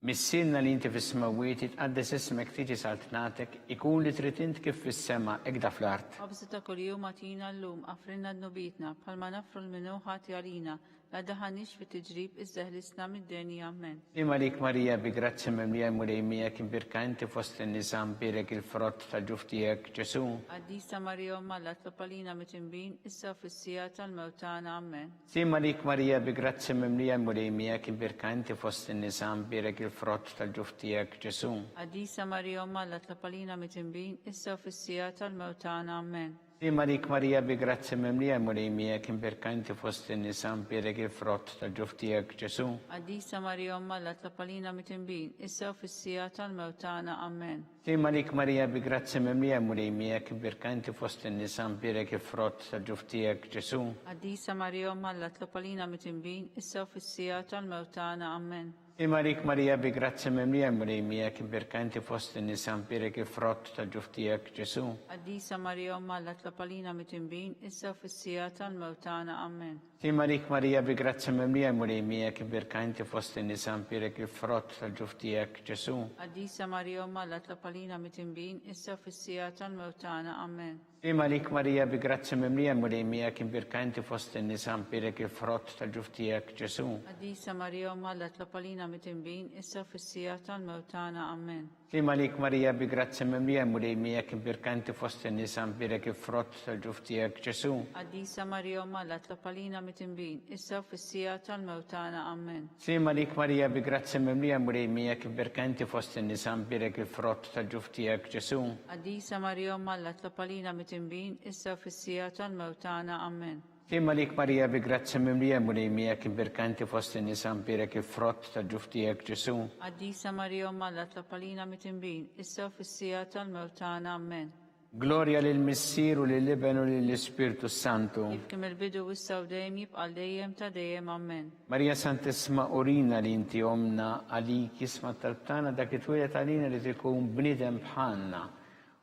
B: Missierna li inti fis-smewwiet, jitqaddes ismek, tiġi saltnatek, ikun li trid int kif fis-sema, hekk fl-art.
C: Ħobżna ta' kuljum agħtina llum, aħfrilna dnubietna, bħalma naħfru 'l min hu ħati għalina, la ddaħħalniex fit-tiġrib, iżda eħlisna mid-deni. Ammen.
B: Sliem għalik Marija, bi grazzja mimlija l-Mulej miegħek, imbierka inti fost in-nisa, mbierek il-frott tal-ġuf tiegħek, Ġesù.
C: Qaddisa Marija Omm Alla, tlob għalina mitinbin, issa u fis-siegħa tal-mewt tagħna. Ammen.
B: Sliem għalik Marija bi grazzja mimlija l-Mulej miegħek imbierka inti fost in-nisa mbierek il-frott tal-ġuf tiegħek Ġesù.
C: Qaddisa Marija Omm Alla tlob għalina mitinbin, issa u fis-siegħa tal-mewt tagħna. Ammen.
B: Sliem għalik Marija bi grazzja mimlija l-Mulej miegħek imbierka inti fost in-nisa mbierek il-frott tal-ġuf tiegħek Ġesù.
C: Qaddisa Marija Omm Alla tlob għalina mitinbin, issa u fis-siegħa tal-mewt tagħna. Ammen.
B: Sliem għalik Marija bi grazzja mimlija l-Mulej miegħek imbierka inti fost in-nisa mbierek il-frott tal-ġuf tiegħek Ġesù.
C: Qaddisa Marija Omm Alla tlob għalina mitinbin, issa u fis-siegħa tal-mewt tagħna. Ammen.
B: Sliem għalik Marija bi grazzja mimlija l-Mulej miegħek imbierka inti fost in-nisa mbierek il-frott tal-ġuf tiegħek Ġesù.
C: Qaddisa Marija Omm Alla tlob għalina mitinbin, issa u fis-siegħa tal-mewt tagħna. Ammen.
B: Sliem għalik Marija bi grazzja mimlija l-Mulej miegħek imbierka inti fost in-nisa mbierek il-frott tal-ġuf tiegħek Ġesù.
C: Qaddisa Marija Omm Alla tlob għalina mitinbin issa u fis-siegħa tal-mewt tagħna. Ammen.
B: Sliem għalik Marija bi grazzja mimlija l-Mulej miegħek imbierka inti fost in-nisa mbierek il-frott tal-ġuf tiegħek Ġesù.
C: Qaddisa Marija Omm Alla tlob għalina mitinbin issa u fis-siegħa tal-mewt tagħna. Ammen.
B: Sliem għalik Marija bi grazzja mimlija l-Mulej miegħek imbierka inti fost in-nisa mbierek il-frott tal-ġuf tiegħek Ġesù.
C: Qaddisa Marija Omm Alla tlob għalina mitinbin, issa u fis-siegħa tal-mewt tagħna. Ammen.
B: Sliem għalik Marija bi grazzja mimlija l-Mulej miegħek imbierka inti fost in-nisa mbierek il-frott tal-ġuf tiegħek Ġesù.
C: Qaddisa Marija Omm Alla tlob għalina mitinbin, issa u fis-siegħa tal-mewt tagħna. Ammen.
B: Sliem għalik Marija bi grazzja mimlija l-Mulej miegħek imbierka inti fost in-nisa mbierek il-frott tal-ġuf tiegħek Ġesù.
C: Qaddisa Marija Omm Alla tlob għalina mitinbin, issa u fis-siegħa tal-mewt tagħna. Ammen.
B: Glorja lill-Missier u lill-Iben u lill-Ispirtu s-Santu.
C: Kif kien mill-bidu issa u dejjem jibqa' għal dejjem ta' dejjem. Ammen.
B: Marija Santissima urina li inti Ommna għalik jisma' t-talb tagħna dak li twieled għalina ried ikun bniedem bħalna.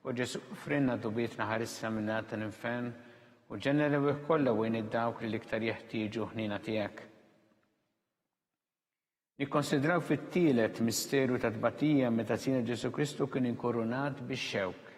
B: O Ġesù offrilna tubietna ħarisna min-nar tal-infern U ġenna l-erwieħ kollha u għin dawk li l-iktar jeħtieġu ħniena tiegħek. Nikkonsidraw fit-tielet misteru ta' tbatija meta Sidna Ġesù Kristu kien inkurunat bix-xewk.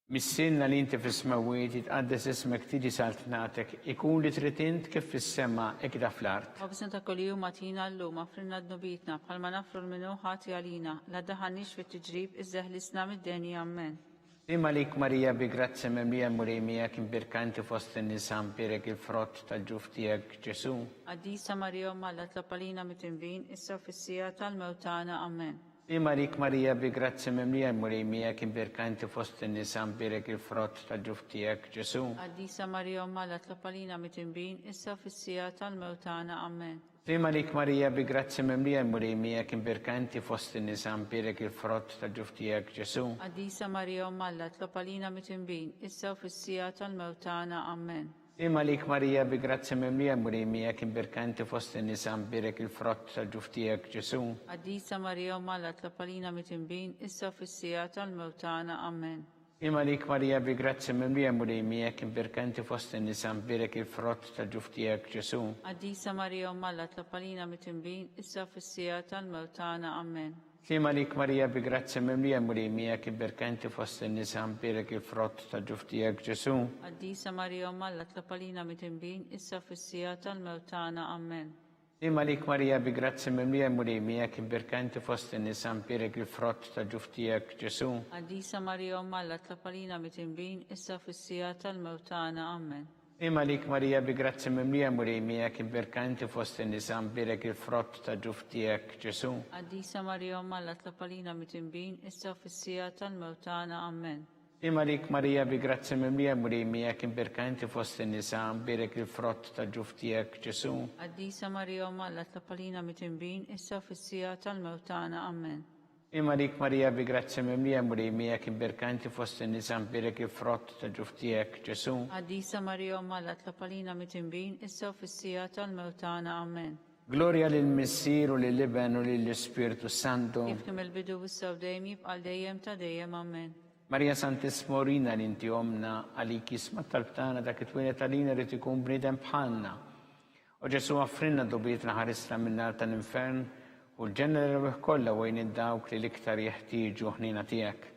B: Missierna li inti fis-smewwiet, jitqaddes ismek, tiġi saltnatek, ikun li trid int kif fis-sema hekk da fl-art.
C: Ħobżna ta' kuljum agħtina llum, aghfrilna dnubietna, bħalma naghfru 'l min hu ħati għalina, la ddaħħalniex fit-tiġrib, iżda eħlisna mid-deni. Ammen.
B: Sliem għalik Marija bi grazzja mimlija l-Mulej miegħek imbierka inti fost in-nisa mbierek il-frott tal-ġuf tiegħek Ġesù.
C: Qaddisa Marija Omm Alla tlob għalina midinbin, issa u fis-siegħa tal-mewt tagħna. Ammen.
B: Sliem għalik Marija bi grazzja mimlija l-Mulej miegħek imbierka inti fost in-nisa mbierek il-frott tal-ġuf tiegħek Ġesù.
C: Qaddisa Marija Omm Alla tlob għalina midinbin issa u fis-siegħa tal-mewt tagħna. Ammen.
B: Sliem għalik Marija bi grazzja mimlija l-Mulej miegħek imbierka inti fost in-nisa mbierek il-frott tal-ġuf tiegħek Ġesù.
C: Qaddisa Marija Omm Alla tlob għalina midinbin issa u fis-siegħa tal-mewt tagħna. Ammen.
B: Sliem għalik Marija bi grazzja mimlija l-Mulej miegħek imbierka inti fost in-nisa mbierek il-frott tal-ġuf tiegħek Ġesù.
C: Qaddisa Marija Omm Alla tlob għalina midinbin issa u fis-siegħa tal-mewt tagħna. Ammen.
B: Sliem għalik Marija bi grazzja mimlija l-Mulej miegħek imbierka inti fost in-nisa mbierek il-frott tal-ġuf tiegħek Ġesù.
C: Qaddisa Marija Omm Alla tlob għalina midinbin issa u fis-siegħa tal-mewt tagħna. Ammen.
B: Sliem għalik Marija bi grazzja mimlija l-Mulej miegħek imbierka inti fost in-nisa mbierek il-frott tal-ġuf tiegħek Ġesù.
C: Qaddisa Marija Omm Alla tlob għalina midinbin issa u fis-siegħa tal-mewt tagħna. Ammen.
B: Sliem għalik Marija bi grazzja mimlija l-Mulej miegħek imbierka inti fost in-nisa mbierek il-frott tal-ġuf tiegħek Ġesù.
C: Qaddisa Marija Omm Alla tlob għalina midinbin issa u fis-siegħa tal-mewt tagħna. Ammen.
B: Sliem għalik Marija bi grazzja mimlija l-Mulej miegħek imbierka inti fost in-nisa mbierek il-frott ta' ġuf tiegħek Ġesù.
C: Qaddisa Marija Omm Alla tlob għalina midinbin issa u fis-siegħa tal-mewt tagħna. Ammen.
B: Sliem għalik Marija bi grazzja mimlija l-Mulej miegħek imbierka inti fost in-nisa mbierek il-frott ta' ġuf tiegħek Ġesù.
C: Qaddisa Marija Omm Alla tlob għalina midinbin issa u fis-siegħa tal-mewt tagħna. Ammen.
B: Sliem għalik Marija bi grazzja mimlija l-Mulej miegħek imbierka inti fost in-nisa mbierek il-frott ta' ġuf tiegħek Ġesù.
C: Qaddisa Marija Omm Alla tlob għalina midinbin issa u fis-siegħa tal-mewt tagħna. Ammen.
B: Glorja lill-Missier u lill-Iben u lill-Ispirtu s-Santu.
C: Kif kien mill-bidu issa u dejjem jibqa' għal dejjem ta' dejjem. Ammen.
B: Marija Santissima urina li inti Ommna għalik jisma' t-talb tagħna dak it-twieled għalina jrid ikun bniedem bħalna. O Ġesù offrilna dubietna ħarisna min-nar tal-infern u l-ġenna l-erwieħ kollha u għin dawk li l-iktar jeħtieġu ħniena tiegħek.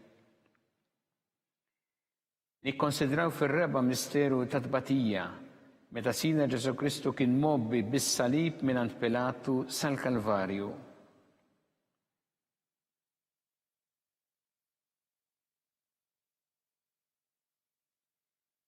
B: Nikkonsidraw fir-reba' misteru ta' tbatija meta Sidna Ġesù Kristu kien mgħobbi bis-salib mingħand Pilatu sal-Kalvarju.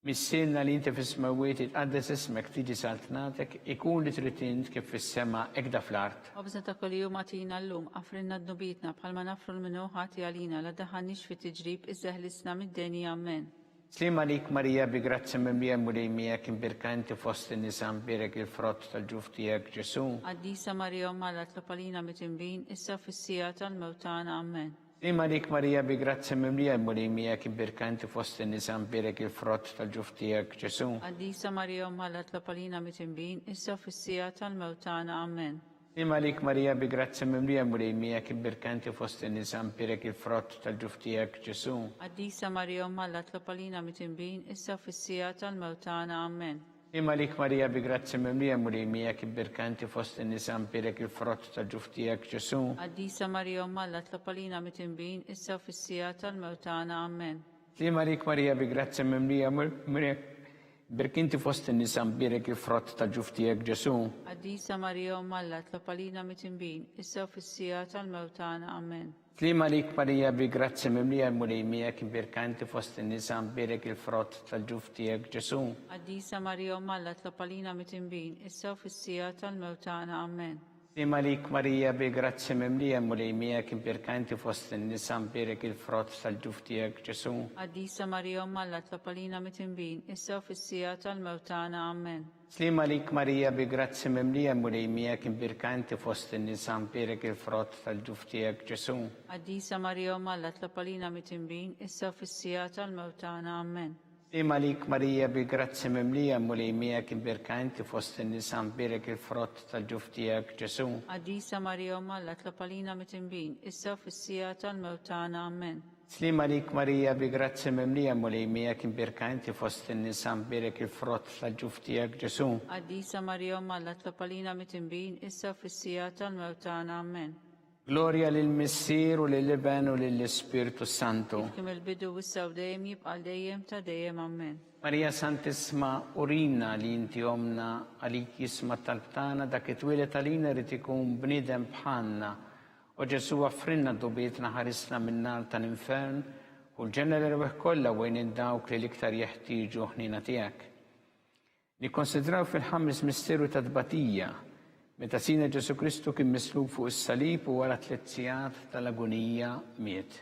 B: Missierna li inti fis-smewwiet, jitqaddes ismek, tiġi saltnatek, ikun li trid int kif fis-sema hekk da fl-art.
C: Ħobżna ta' kuljum agħtina llum, aghfrilna dnubietna bħalma naghfru 'l min hu ħati għalina, la ddaħħalniex fi tiġrib iżda eħlisna mid-deni. Ammen.
B: Sliem għalik Marija bi grazzja mimlija l-Mulej miegħek imbierka inti fost in-nisa mbierek il-frott tal-ġuf tiegħek Ġesù.
C: Qaddisa Marija Omm Alla tlob għalina midinbin, issa u fis-siegħa tal-mewt tagħna. Ammen.
B: Sliem għalik Marija bi grazzja mimlija l-Mulej miegħek imbierka inti fost in-nisa mbierek il-frott tal-ġuf tiegħek Ġesù.
C: Qaddisa Marija Omm Alla tlob għalina midinbin, issa u fis-siegħa tal-mewt tagħna. Ammen.
B: Sliem għalik Marija bi grazzja mimlija l-Mulej miegħek imbierka inti fost in-nisa mbierek il-frott tal-ġuf tiegħek Ġesù.
C: Qaddisa Marija Omm Alla tlob għalina mitinbin issa u fis-siegħa tal-mewt tagħna. Ammen.
B: Sliem għalik Marija bi grazzja mimlija l-Mulej miegħek imbierka inti fost in-nisa mbierek il-frott tal-ġuf tiegħek Ġesù.
C: Qaddisa Marija Omm Alla tlob għalina mitinbin issa u fis-siegħa tal-mewt tagħna. Ammen.
B: Sliem għalik Marija bi grazzja mimlija l-Mulej Bierek inti fost in-nisa mbierek il-frott tal-ġuf tiegħek Ġesù.
C: Qaddisa Marija Omm Alla tlob għalina mitinbin, issa u fis-siegħa tal-mewt tagħna. Ammen.
B: Sliem għalik Marija bi grazzja mimlija l-Mulej miegħek imbierka inti fost in-nisa mbierek il-frott tal-ġuf tiegħek Ġesù.
C: Qaddisa Marija Omm Alla tlob għalina mitinbin, issa u fis-siegħa tal-mewt tagħna. Ammen.
B: Sliem għalik Marija bi grazzja mimlija l-Mulej miegħek imbierka inti fost in-nisa mbierek il-frott tal-ġuf tiegħek Ġesù.
C: Qaddisa Marija Omm Alla tlob għalina mitinbin, issa u fis-siegħa tal-mewt tagħna. Ammen.
B: Sliem għalik Marija bi grazzja mimlija l-Mulej miegħek imbierka inti fost in-nisa mbierek il-frott tal-ġuf tiegħek Ġesù.
C: Qaddisa Marija Omm Alla tlob għalina mitinbin, issa u fis-siegħa tal-mewt tagħna. Ammen.
B: Sliem għalik Marija bi grazzja mimlija l-Mulej miegħek imbierka inti fost in-nisa mbierek il-frott tal-ġuf tiegħek Ġesù.
C: Qaddisa Marija Omm Alla tlob għalina mitinbin, issa u fis-siegħa tal-mewt tagħna. Ammen.
B: Sliem għalik Marija bi grazzja mimlija l-Mulej miegħek imbierka inti fost in-nisa mbierek il-frott tal-ġuf tiegħek Ġesù.
C: Qaddisa Marija Omm Alla tlob għalina mitinbin, issa u fis-siegħa tal-mewt tagħna. Ammen.
B: Glorja lill-Missier u lill-Iben u lill-Ispirtu s-Santu.
C: Kif kien mill-bidu issa u dejjem jibqa' għal dejjem ta' dejjem. Ammen.
B: Marija Santissma urina li inti ommna għalik jisma' t-talb tagħna dak li twieled għalina jrid ikun bniedem bħalna. O Ġesù aghfrilna dnubietna ħarisna min-nar tal-infern u l-ġenna l-erwieħ kollha u għin lil dawk li l-iktar jeħtieġu ħniena tiegħek. Nikkonsidraw fil-ħames misteru ta' tbatija, meta Sidna Ġesù Kristu kien mislub fuq is-salib u wara tliet sigħat tal-agunija miet.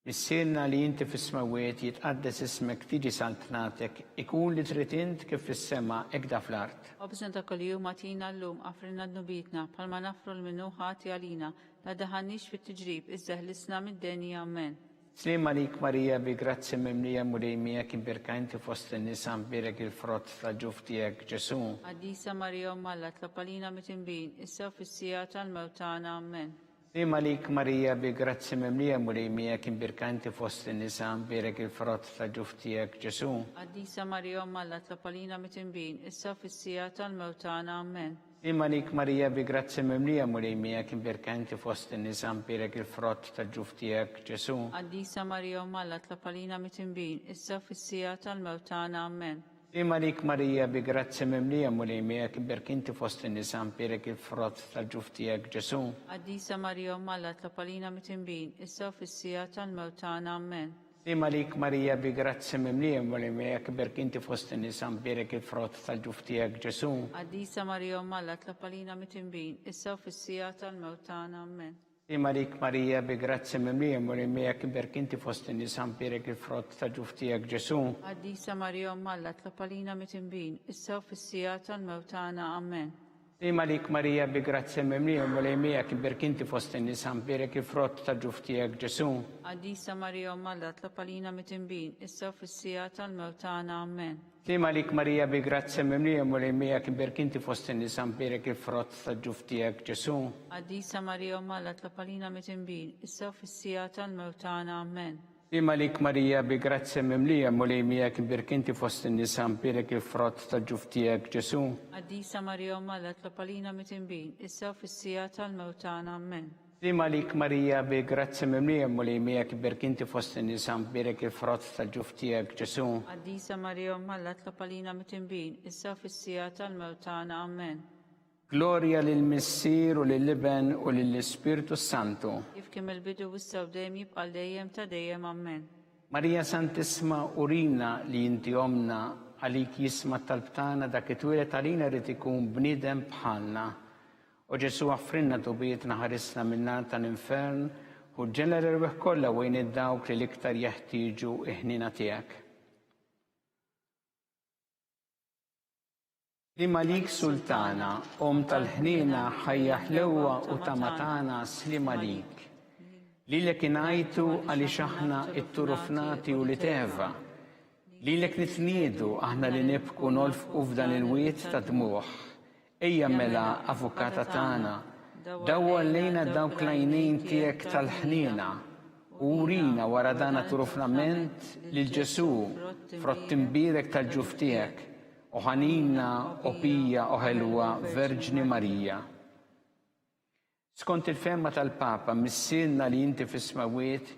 B: Missierna li inti fis-smewwiet, jitqaddes ismek, tiġi saltnatek, ikun li trid int kif fis-sema hekk da fl-art.
C: Ħobżna ta' kuljum agħtina llum, aghfrilna dnubietna, bħalma naghfru 'l min hu ħati għalina, La daħalniex fit-tiġrib, iżda ħlisna mid-deni. Ammen.
B: Sliem għalik Marija bi grazzja mimlija Mulej miegħek imbierka inti fost in-nisa mbierek il-frott tal-ġuf tiegħek Ġesù.
C: Qaddisa Marija Omm Alla tlob għalina mitinbin, issa u fis-siegħa tal-mewt tagħna. Ammen.
B: Sliem għalik Marija bi grazzja mimlija Mulej miegħek imbierka inti fost in-nisa mbierek il-frott tal-ġuf tiegħek Ġesù.
C: Qaddisa Marija Omm Alla tlob għalina mitinbin, issa u fis-siegħa tal-mewt tagħna. Ammen.
B: Sliem għalik Marija bi grazzja mimlija Mulej miegħek imbierka inti fost in-nisa mbierek il-frott tal-ġuf tiegħek Ġesù.
C: Qaddisa Marija Omm Alla tlob għalina mitinbin, issa u fis-siegħa tal-mewt tagħna. Ammen.
B: Sliem għalik Marija bi grazzja mimlija Mulej miegħek imbierka inti fost in-nisa mbierek il-frott tal-ġuf tiegħek Ġesù.
C: Qaddisa Marija Omm Alla tlob għalina mitinbin, issa u fis-siegħa tal-mewt tagħna. Ammen.
B: Sliem għalik Marija bi grazzja mimlija Mulej miegħek iberk inti fost in-nisa mbierek il-frott tal-ġuf tiegħek Ġesù.
C: Qaddisa Marija Omm Alla tlob għalina mitinbin, issa u fis-siegħa tal-mewt tagħna. Ammen.
B: Sliem għalik Marija bi grazzja mimlija Mulej miegħek iberk inti fost in-nisa mbierek il-frott tal-ġuf tiegħek Ġesù.
C: Qaddisa Marija Omm Alla tlob għalina mitinbin, issa u fis-siegħa tal-mewt tagħna. Ammen.
B: Sliem għalik Marija bi grazzja mimlija l-Mulej miegħek imbierk inti fost in-nisa mbierek il-frott ta' ġuf tiegħek Ġesù.
C: Qaddisa Marija Omm Alla tlob għalina mitinbin, issa u fis-siegħa tal-mewt tagħna. Ammen.
B: Sliem għalik Marija bi grazzja mimlija l-Mulej miegħek imbierk inti fost in-nisa mbierek il-frott ta' ġuf tiegħek Ġesù.
C: Qaddisa Marija Omm Alla tlob għalina mitinbin, issa u fis-siegħa tal-mewt tagħna. Ammen.
B: Sliem għalik Marija bi grazzja mimlija Mulej miegħek imbierk inti fost in-nisa mbierek il-frott tal-ġuf tiegħek Ġesù.
C: Qaddisa Marija Omm Alla tlob għalina mitinbin, issa u fis-siegħa tal-mewt tagħna. Ammen.
B: Sliem għalik Marija bi grazzja mimlija Mulej miegħek imbierk inti fost in-nisa mbierek il-frott tal-ġuf tiegħek Ġesù.
C: Qaddisa Marija Omm Alla tlob għalina mitinbin, issa u fis-siegħa tal-mewt tagħna. Ammen.
B: Glorja lill-Missier u lill-Iben u lill-Ispirtu s-Santu.
C: Kif kien mill-bidu issa u dejjem jibqa' għal dejjem ta' dejjem. Ammen.
B: Marija Santissma urina li inti ommna għalik jisma' t-talb tagħna dak li twieled għalina jrid ikun bniedem bħalna. O Ġesù aghfrilna dnubietna ħarisna min-nar tal-infern ħu l-ġenna l-erwieħ kollha u għin 'il dawk li l-iktar jeħtieġu l-ħniena tiegħek. Sliem għalik Sultana, Omm tal-ħniena, ħajja ħlewwa u tama tagħna, sliem għalik. Lilek ingħajtu għaliex aħna t-turufnati ulied Eva. Lilek nitniedu aħna li nibku nolfqu f'dan il-wied ta' dmugħ. Ejja mela, Avukata tagħna, dawwar lejna dawk l-għajnejn tiegħek tal-ħniena, u urina wara dan għat-turufnament lil Ġesù, frott imbierek tal-ġuf tiegħek, o ħanina, o pija, o ħelwa Verġni Marija. Skont il-fehma tal-Papa, Missierna li inti fis-smewwiet,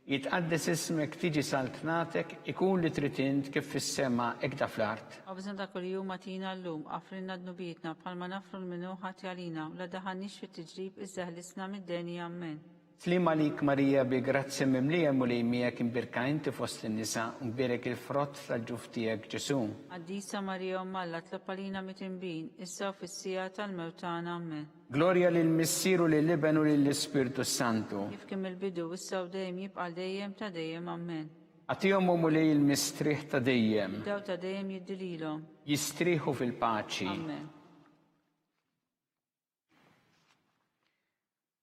B: jitqaddes ismek, tiġi saltnatek, ikun li trid int kif fis-sema hekk fl-art.
C: Ħobżna ta' kuljum agħtina llum, aghfrilna dnubietna bħalma naghfru 'l min hu ħati għalina, u la daħalniex fit-tiġrib iżda ħlisna mid-deni. Ammen.
B: Sliem għalik Marija bi grazzja mimlija l-Mulej miegħek imbierka inti fost in-nisa u mbierek il-frott tal-ġuf tiegħek Ġesù.
C: Qaddisa Marija Omm Alla tlob għalina mitinbin, issa u fis-siegħa tal-mewt tagħna. Ammen.
B: Glorja lill-Missier u lill-Iben u lill-Ispirtu s-Santu.
C: Kif kien mill-bidu, issa u dejjem jibqa' għal dejjem ta' dejjem. Ammen.
B: Agħtihom o Mulej il-mistrieħ ta' dejjem.
C: Id-dawl ta' dejjem jiddi lilhom.
B: Jistrieħu fil-paċi.
C: Ammen.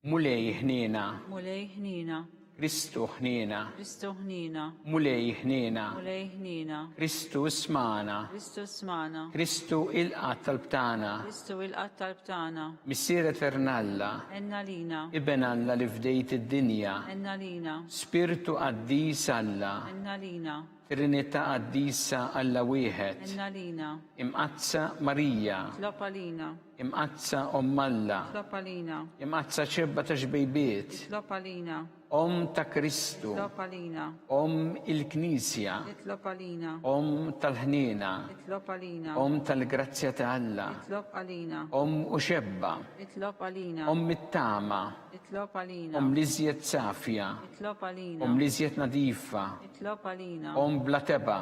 B: Mulej ħniena.
C: Mulej ħniena.
B: Kristu ħniena.
C: Kristu ħniena.
B: Mulej ħniena.
C: Mulej ħniena.
B: Kristu smana.
C: Kristu smana.
B: Kristu ilqa' t-talb tagħna.
C: Kristu ilqa' t-talb tagħna.
B: Missier Etern Alla.
C: Għenna lina.
B: Iben Alla li fdejt id-dinja.
C: Għenna lina.
B: Spirtu Qaddis Alla.
C: Għenna lina.
B: Trinità Qaddisa Alla wieħed.
C: Għenna lina.
B: Imqaddsa Marija.
C: Itlob għalina.
B: Imqaddsa Omm Alla.
C: Itlob għalina.
B: Imqaddsa Xebba ta' Xbejbiet.
C: Itlob għalina.
B: Omm ta' Kristu.
C: Itlob għalina.
B: Omm il-Knisja.
C: Itlob għalina.
B: Omm tal-ħniena.
C: Itlob għalina.
B: Omm tal-grazzja ta' Alla.
C: Itlob għalina.
B: Omm u xebba.
C: Itlob għalina.
B: Omm it-tama.
C: Itlob għalina.
B: Omm l-iżjed safja.
C: Itlob għalina.
B: Omm l-iżjed nadifa.
C: Itlob għalina.
B: Omm bla tebgħa.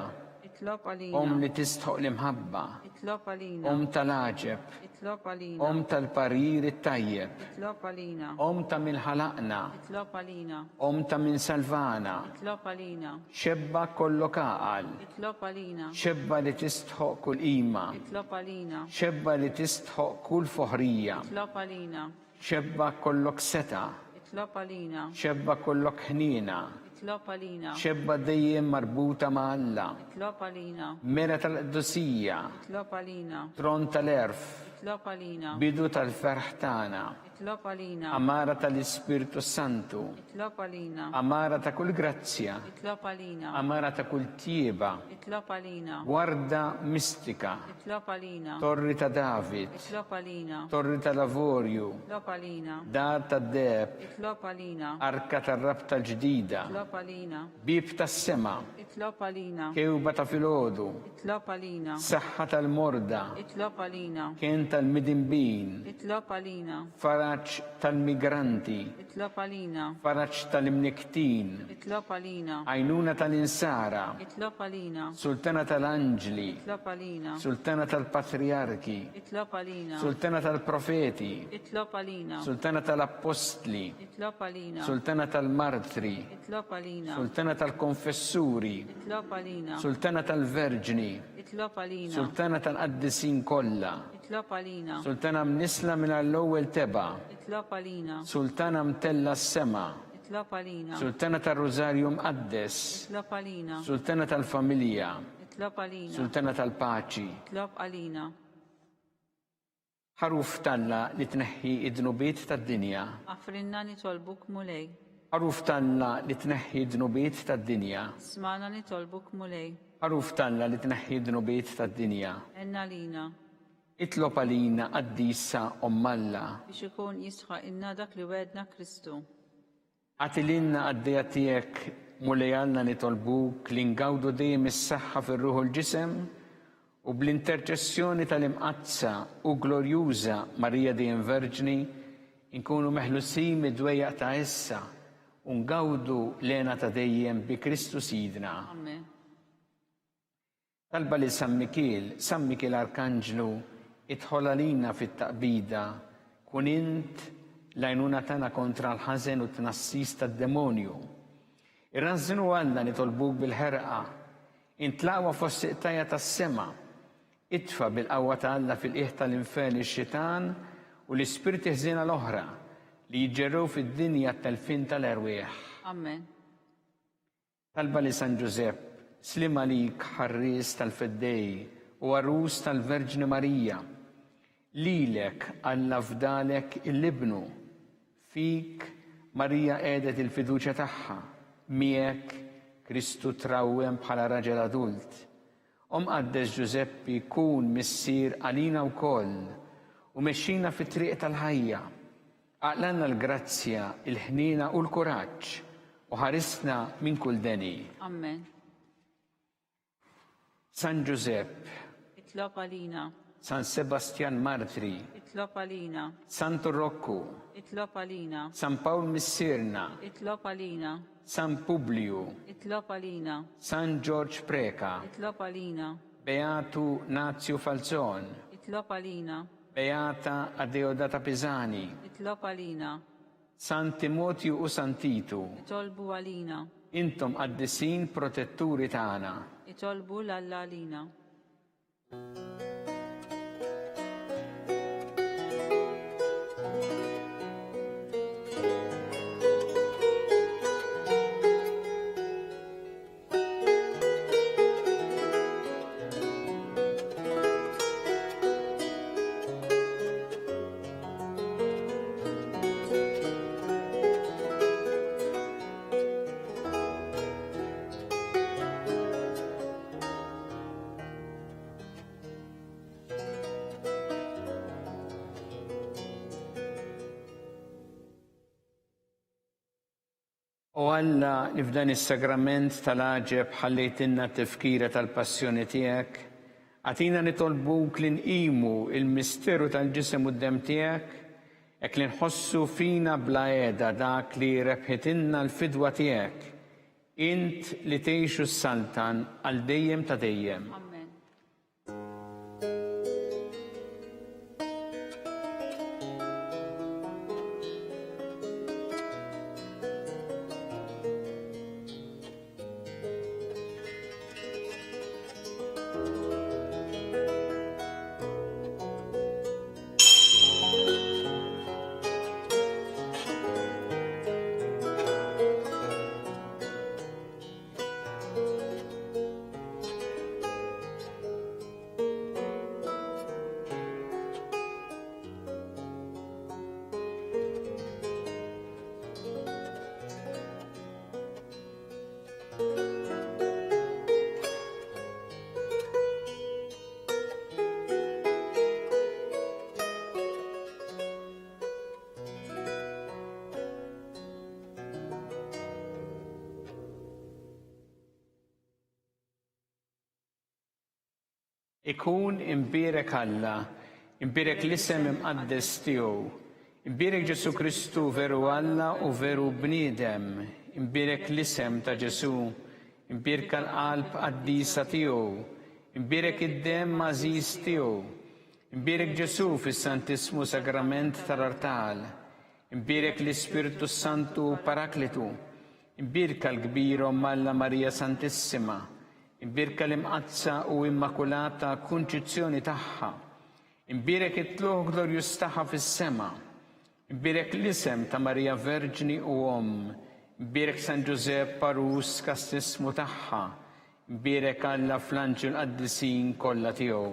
C: Itlob għalina.
B: Omm li tistħoq l-imħabba.
C: Itlob għalina.
B: Omm tal-għaġeb.
C: Itlob għalina.
B: Omm tal-parir it-tajjeb.
C: Itlob għalina.
B: Omm ta' min ħalaqna.
C: Itlob għalina.
B: Omm ta' min salvana.
C: Itlob għalina.
B: Xebba kollok għaqal.
C: Itlob għalina.
B: Xebba li tistħoq kull qima.
C: Itlob għalina.
B: Xebba li tistħoq kull foħrija.
C: Itlob għalina.
B: Xebba kollok setgħa.
C: Itlob għalina.
B: Xebba kollok ħniena.
C: Itlob għalina.
B: Xebba dejjem marbuta ma' Alla.
C: Itlob għalina.
B: Mera tal-qdusija.
C: Itlob għalina.
B: Tron tal-għerf.
C: Itlob għalina.
B: Bidu tal-ferħ tagħna.
C: Itlob għalina.
B: Għamara tal-Ispirtu s-Santu.
C: Itlob għalina.
B: Għamara ta' kull grazzja.
C: Itlob għalina.
B: Għamara ta' kull tjieba.
C: Itlob għalina.
B: Gwarda mistika.
C: Itlob għalina.
B: Torri ta' David.
C: Itlob għalina.
B: Torri tal-avorju.
C: Itlob għalina.
B: Dar tad-deheb.
C: Itlob għalina.
B: Arka tar-rabta l-ġdida.
C: Itlob għalina.
B: Bieb tas-sema.
C: Itlob għalina.
B: Kewba ta' filgħodu.
C: Itlob għalina.
B: Saħħa tal-morda.
C: Itlob għalina.
B: Kenn tal-midinbin.
C: Itlob għalina.
B: Faraġ tal-migranti.
C: Itlob għalina.
B: Faraġ tal-imnikktin.
C: Itlob għalina.
B: Għajnuna tal-insara.
C: Itlob għalina.
B: Sultana tal-anġli.
C: Itlob għalina.
B: Sultana tal-patrijarki.
C: Itlob għalina.
B: Sultana tal-profeti.
C: Itlob għalina.
B: Sultana tal-appostli.
C: Itlob għalina.
B: Sultana tal-martri.
C: Itlob għalina.
B: Sultana tal-konfessuri.
C: Itlob għalina.
B: Sultana tal-verġni.
C: Itlob għalina.
B: Sultana tal-qaddisin kollha.
C: Itlob għalina.
B: Sultana mnissla mingħajr l-ewwel tebgħa.
C: Itlob għalina.
B: Sultana mtellgħa s-sema.
C: Itlob għalina.
B: Sultana tar-Rużarju Mqaddes.
C: Itlob għalina.
B: Sultana tal-familja.
C: Itlob għalina.
B: Sultana tal-paċi.
C: Itlob għalina.
B: Ħaruf t'Alla li tneħħi d-dnubiet tad-dinja.
C: Aħfrilna nitolbuk Mulej.
B: Ħaruf t'Alla li tneħħi d-dnubiet tad-dinja.
C: Smagħna nitolbuk Mulej.
B: Ħaruf t'Alla li tneħħi d-dnubiet tad-dinja.
C: Għenna lina.
B: Itlob għalina qaddisa Omm Alla.
C: Biex ikun jistħaqilna dak li wegħedna Kristu.
B: Agħti lilna qaddejja tiegħek, Mulej Alla nitolbuk li ngawdu dejjem is-saħħa fir-ruħ u l-ġisem u bl-interċessjoni tal-Imqaddsa u Glorjuża Marija dejjem Verġni nkunu meħlusin mid-dwejjaq ta' issa u ngawdu l-hena ta' dejjem bi Kristu Sidna.
C: Amen.
B: Talba lil San Mikiel, San Mikiel Arkanġlu, idħol għalina fit-taqbida, kun int l-għajnuna tagħna kontra l-ħażen u t-tnassis tad-demonju. Irrażżnu Alla nitolbuk bil-ħerqa, int l-aqwa fost iqtajja tas-sema. Itfa' bil-qawwa ta' Alla fil-qiegħ tal-infern ix-xitan u l-ispirti ħżiena l-oħra li jiġġerrew fid-dinja t-telfien tal-erwieħ.
C: Amen.
B: Talba lil San Ġużepp, Sliem għalik, ħarries tal-Feddej u għarus tal-Verġni Marija. Lilek Alla fdalek 'l Ibnu. Fik Marija qiegħdet il-fiduċja tagħha. Miegħek Kristu trawwem bħala raġel adult. O Mqaddes Ġużeppi kun missier għalina wkoll u mexxina fit-triq tal-ħajja. Aqlalna l-grazzja, il-ħniena u l-kuraġġ u ħarisna minn kull deni.
C: Amen.
B: San Ġużepp.
C: Itlob għalina.
B: San Sebastjan Martri.
C: Itlob għalina.
B: Santu Rokku.
C: Itlob għalina.
B: San Pawl Missierna.
C: Itlob għalina.
B: San Publiju.
C: Itlob għalina.
B: San Ġorġ Preca.
C: Itlob għalina.
B: Beatu Nazju Falzon.
C: Itlob għalina.
B: Beata Adeodata Pisani.
C: Itlob għalina.
B: San Timotju u San Titu.
C: Itolbu għalina.
B: Intom qaddisin protetturi tagħna.
C: Itolbu 'l Alla għalina.
B: O Alla li f'dan is-sagrament tal-għaġeb ħallejtilna t-tifkira tal-passjoni tiegħek, agħtina nitolbuk li nqimu l-misteru tal-ġisem u d-demm tiegħek, hekk li nħossu fina bla qiegħda dak li rebħitilna l-fidwa tiegħek, int li tgħix u ssaltan għal dejjem ta' dejjem.
C: Amen.
B: Ikun imbierek Alla, imbierek l-isem imqaddes tiegħu. Imbierek Ġesù Kristu veru Alla u veru bniedem, imbierek l-isem ta' Ġesù, imbierka l-qalb qaddisa tiegħu, imbierek id-demm għażiż tiegħu. Imbierek Ġesù fis-Santissmu Sagrament tal-Artal. Imbierek l-Ispirtu s-Santu Paraklitu. Imbierka l-kbira Omm Alla Marija Santissima. Imbierka l-Imqaddsa u Immakulata Kunċizzjoni tagħha. Imbierek it-tlugħ glorjuż tagħha fis-sema. Imbierek l-isem ta' Marija Verġni u Omm. Imbierek San Ġużepp għarus kastissmu tagħha. Imbierek Alla fl-anġli u l-qaddisin kollha tiegħu.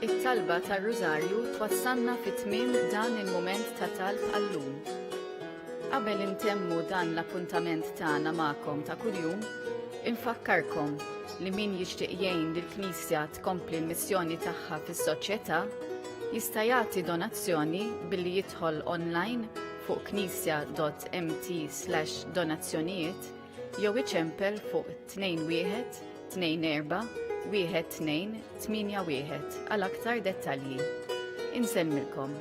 A: It-talba tar-Rużarju twassalna fi tmiem dan il-mument ta' talb għal-lum. Qabel intemmu dan l-appuntament tagħna magħkom ta' kuljum, infakkarkom li min jixtieq jgħin lill-Knisja tkompli l-missjoni tagħha fis-soċjetà jista' jagħti donazzjoni billi jidħol online fuq knisja.mt/donazzjonijiet jew iċempel fuq 21 24 12 81 għal aktar dettalji. Insellmilkom.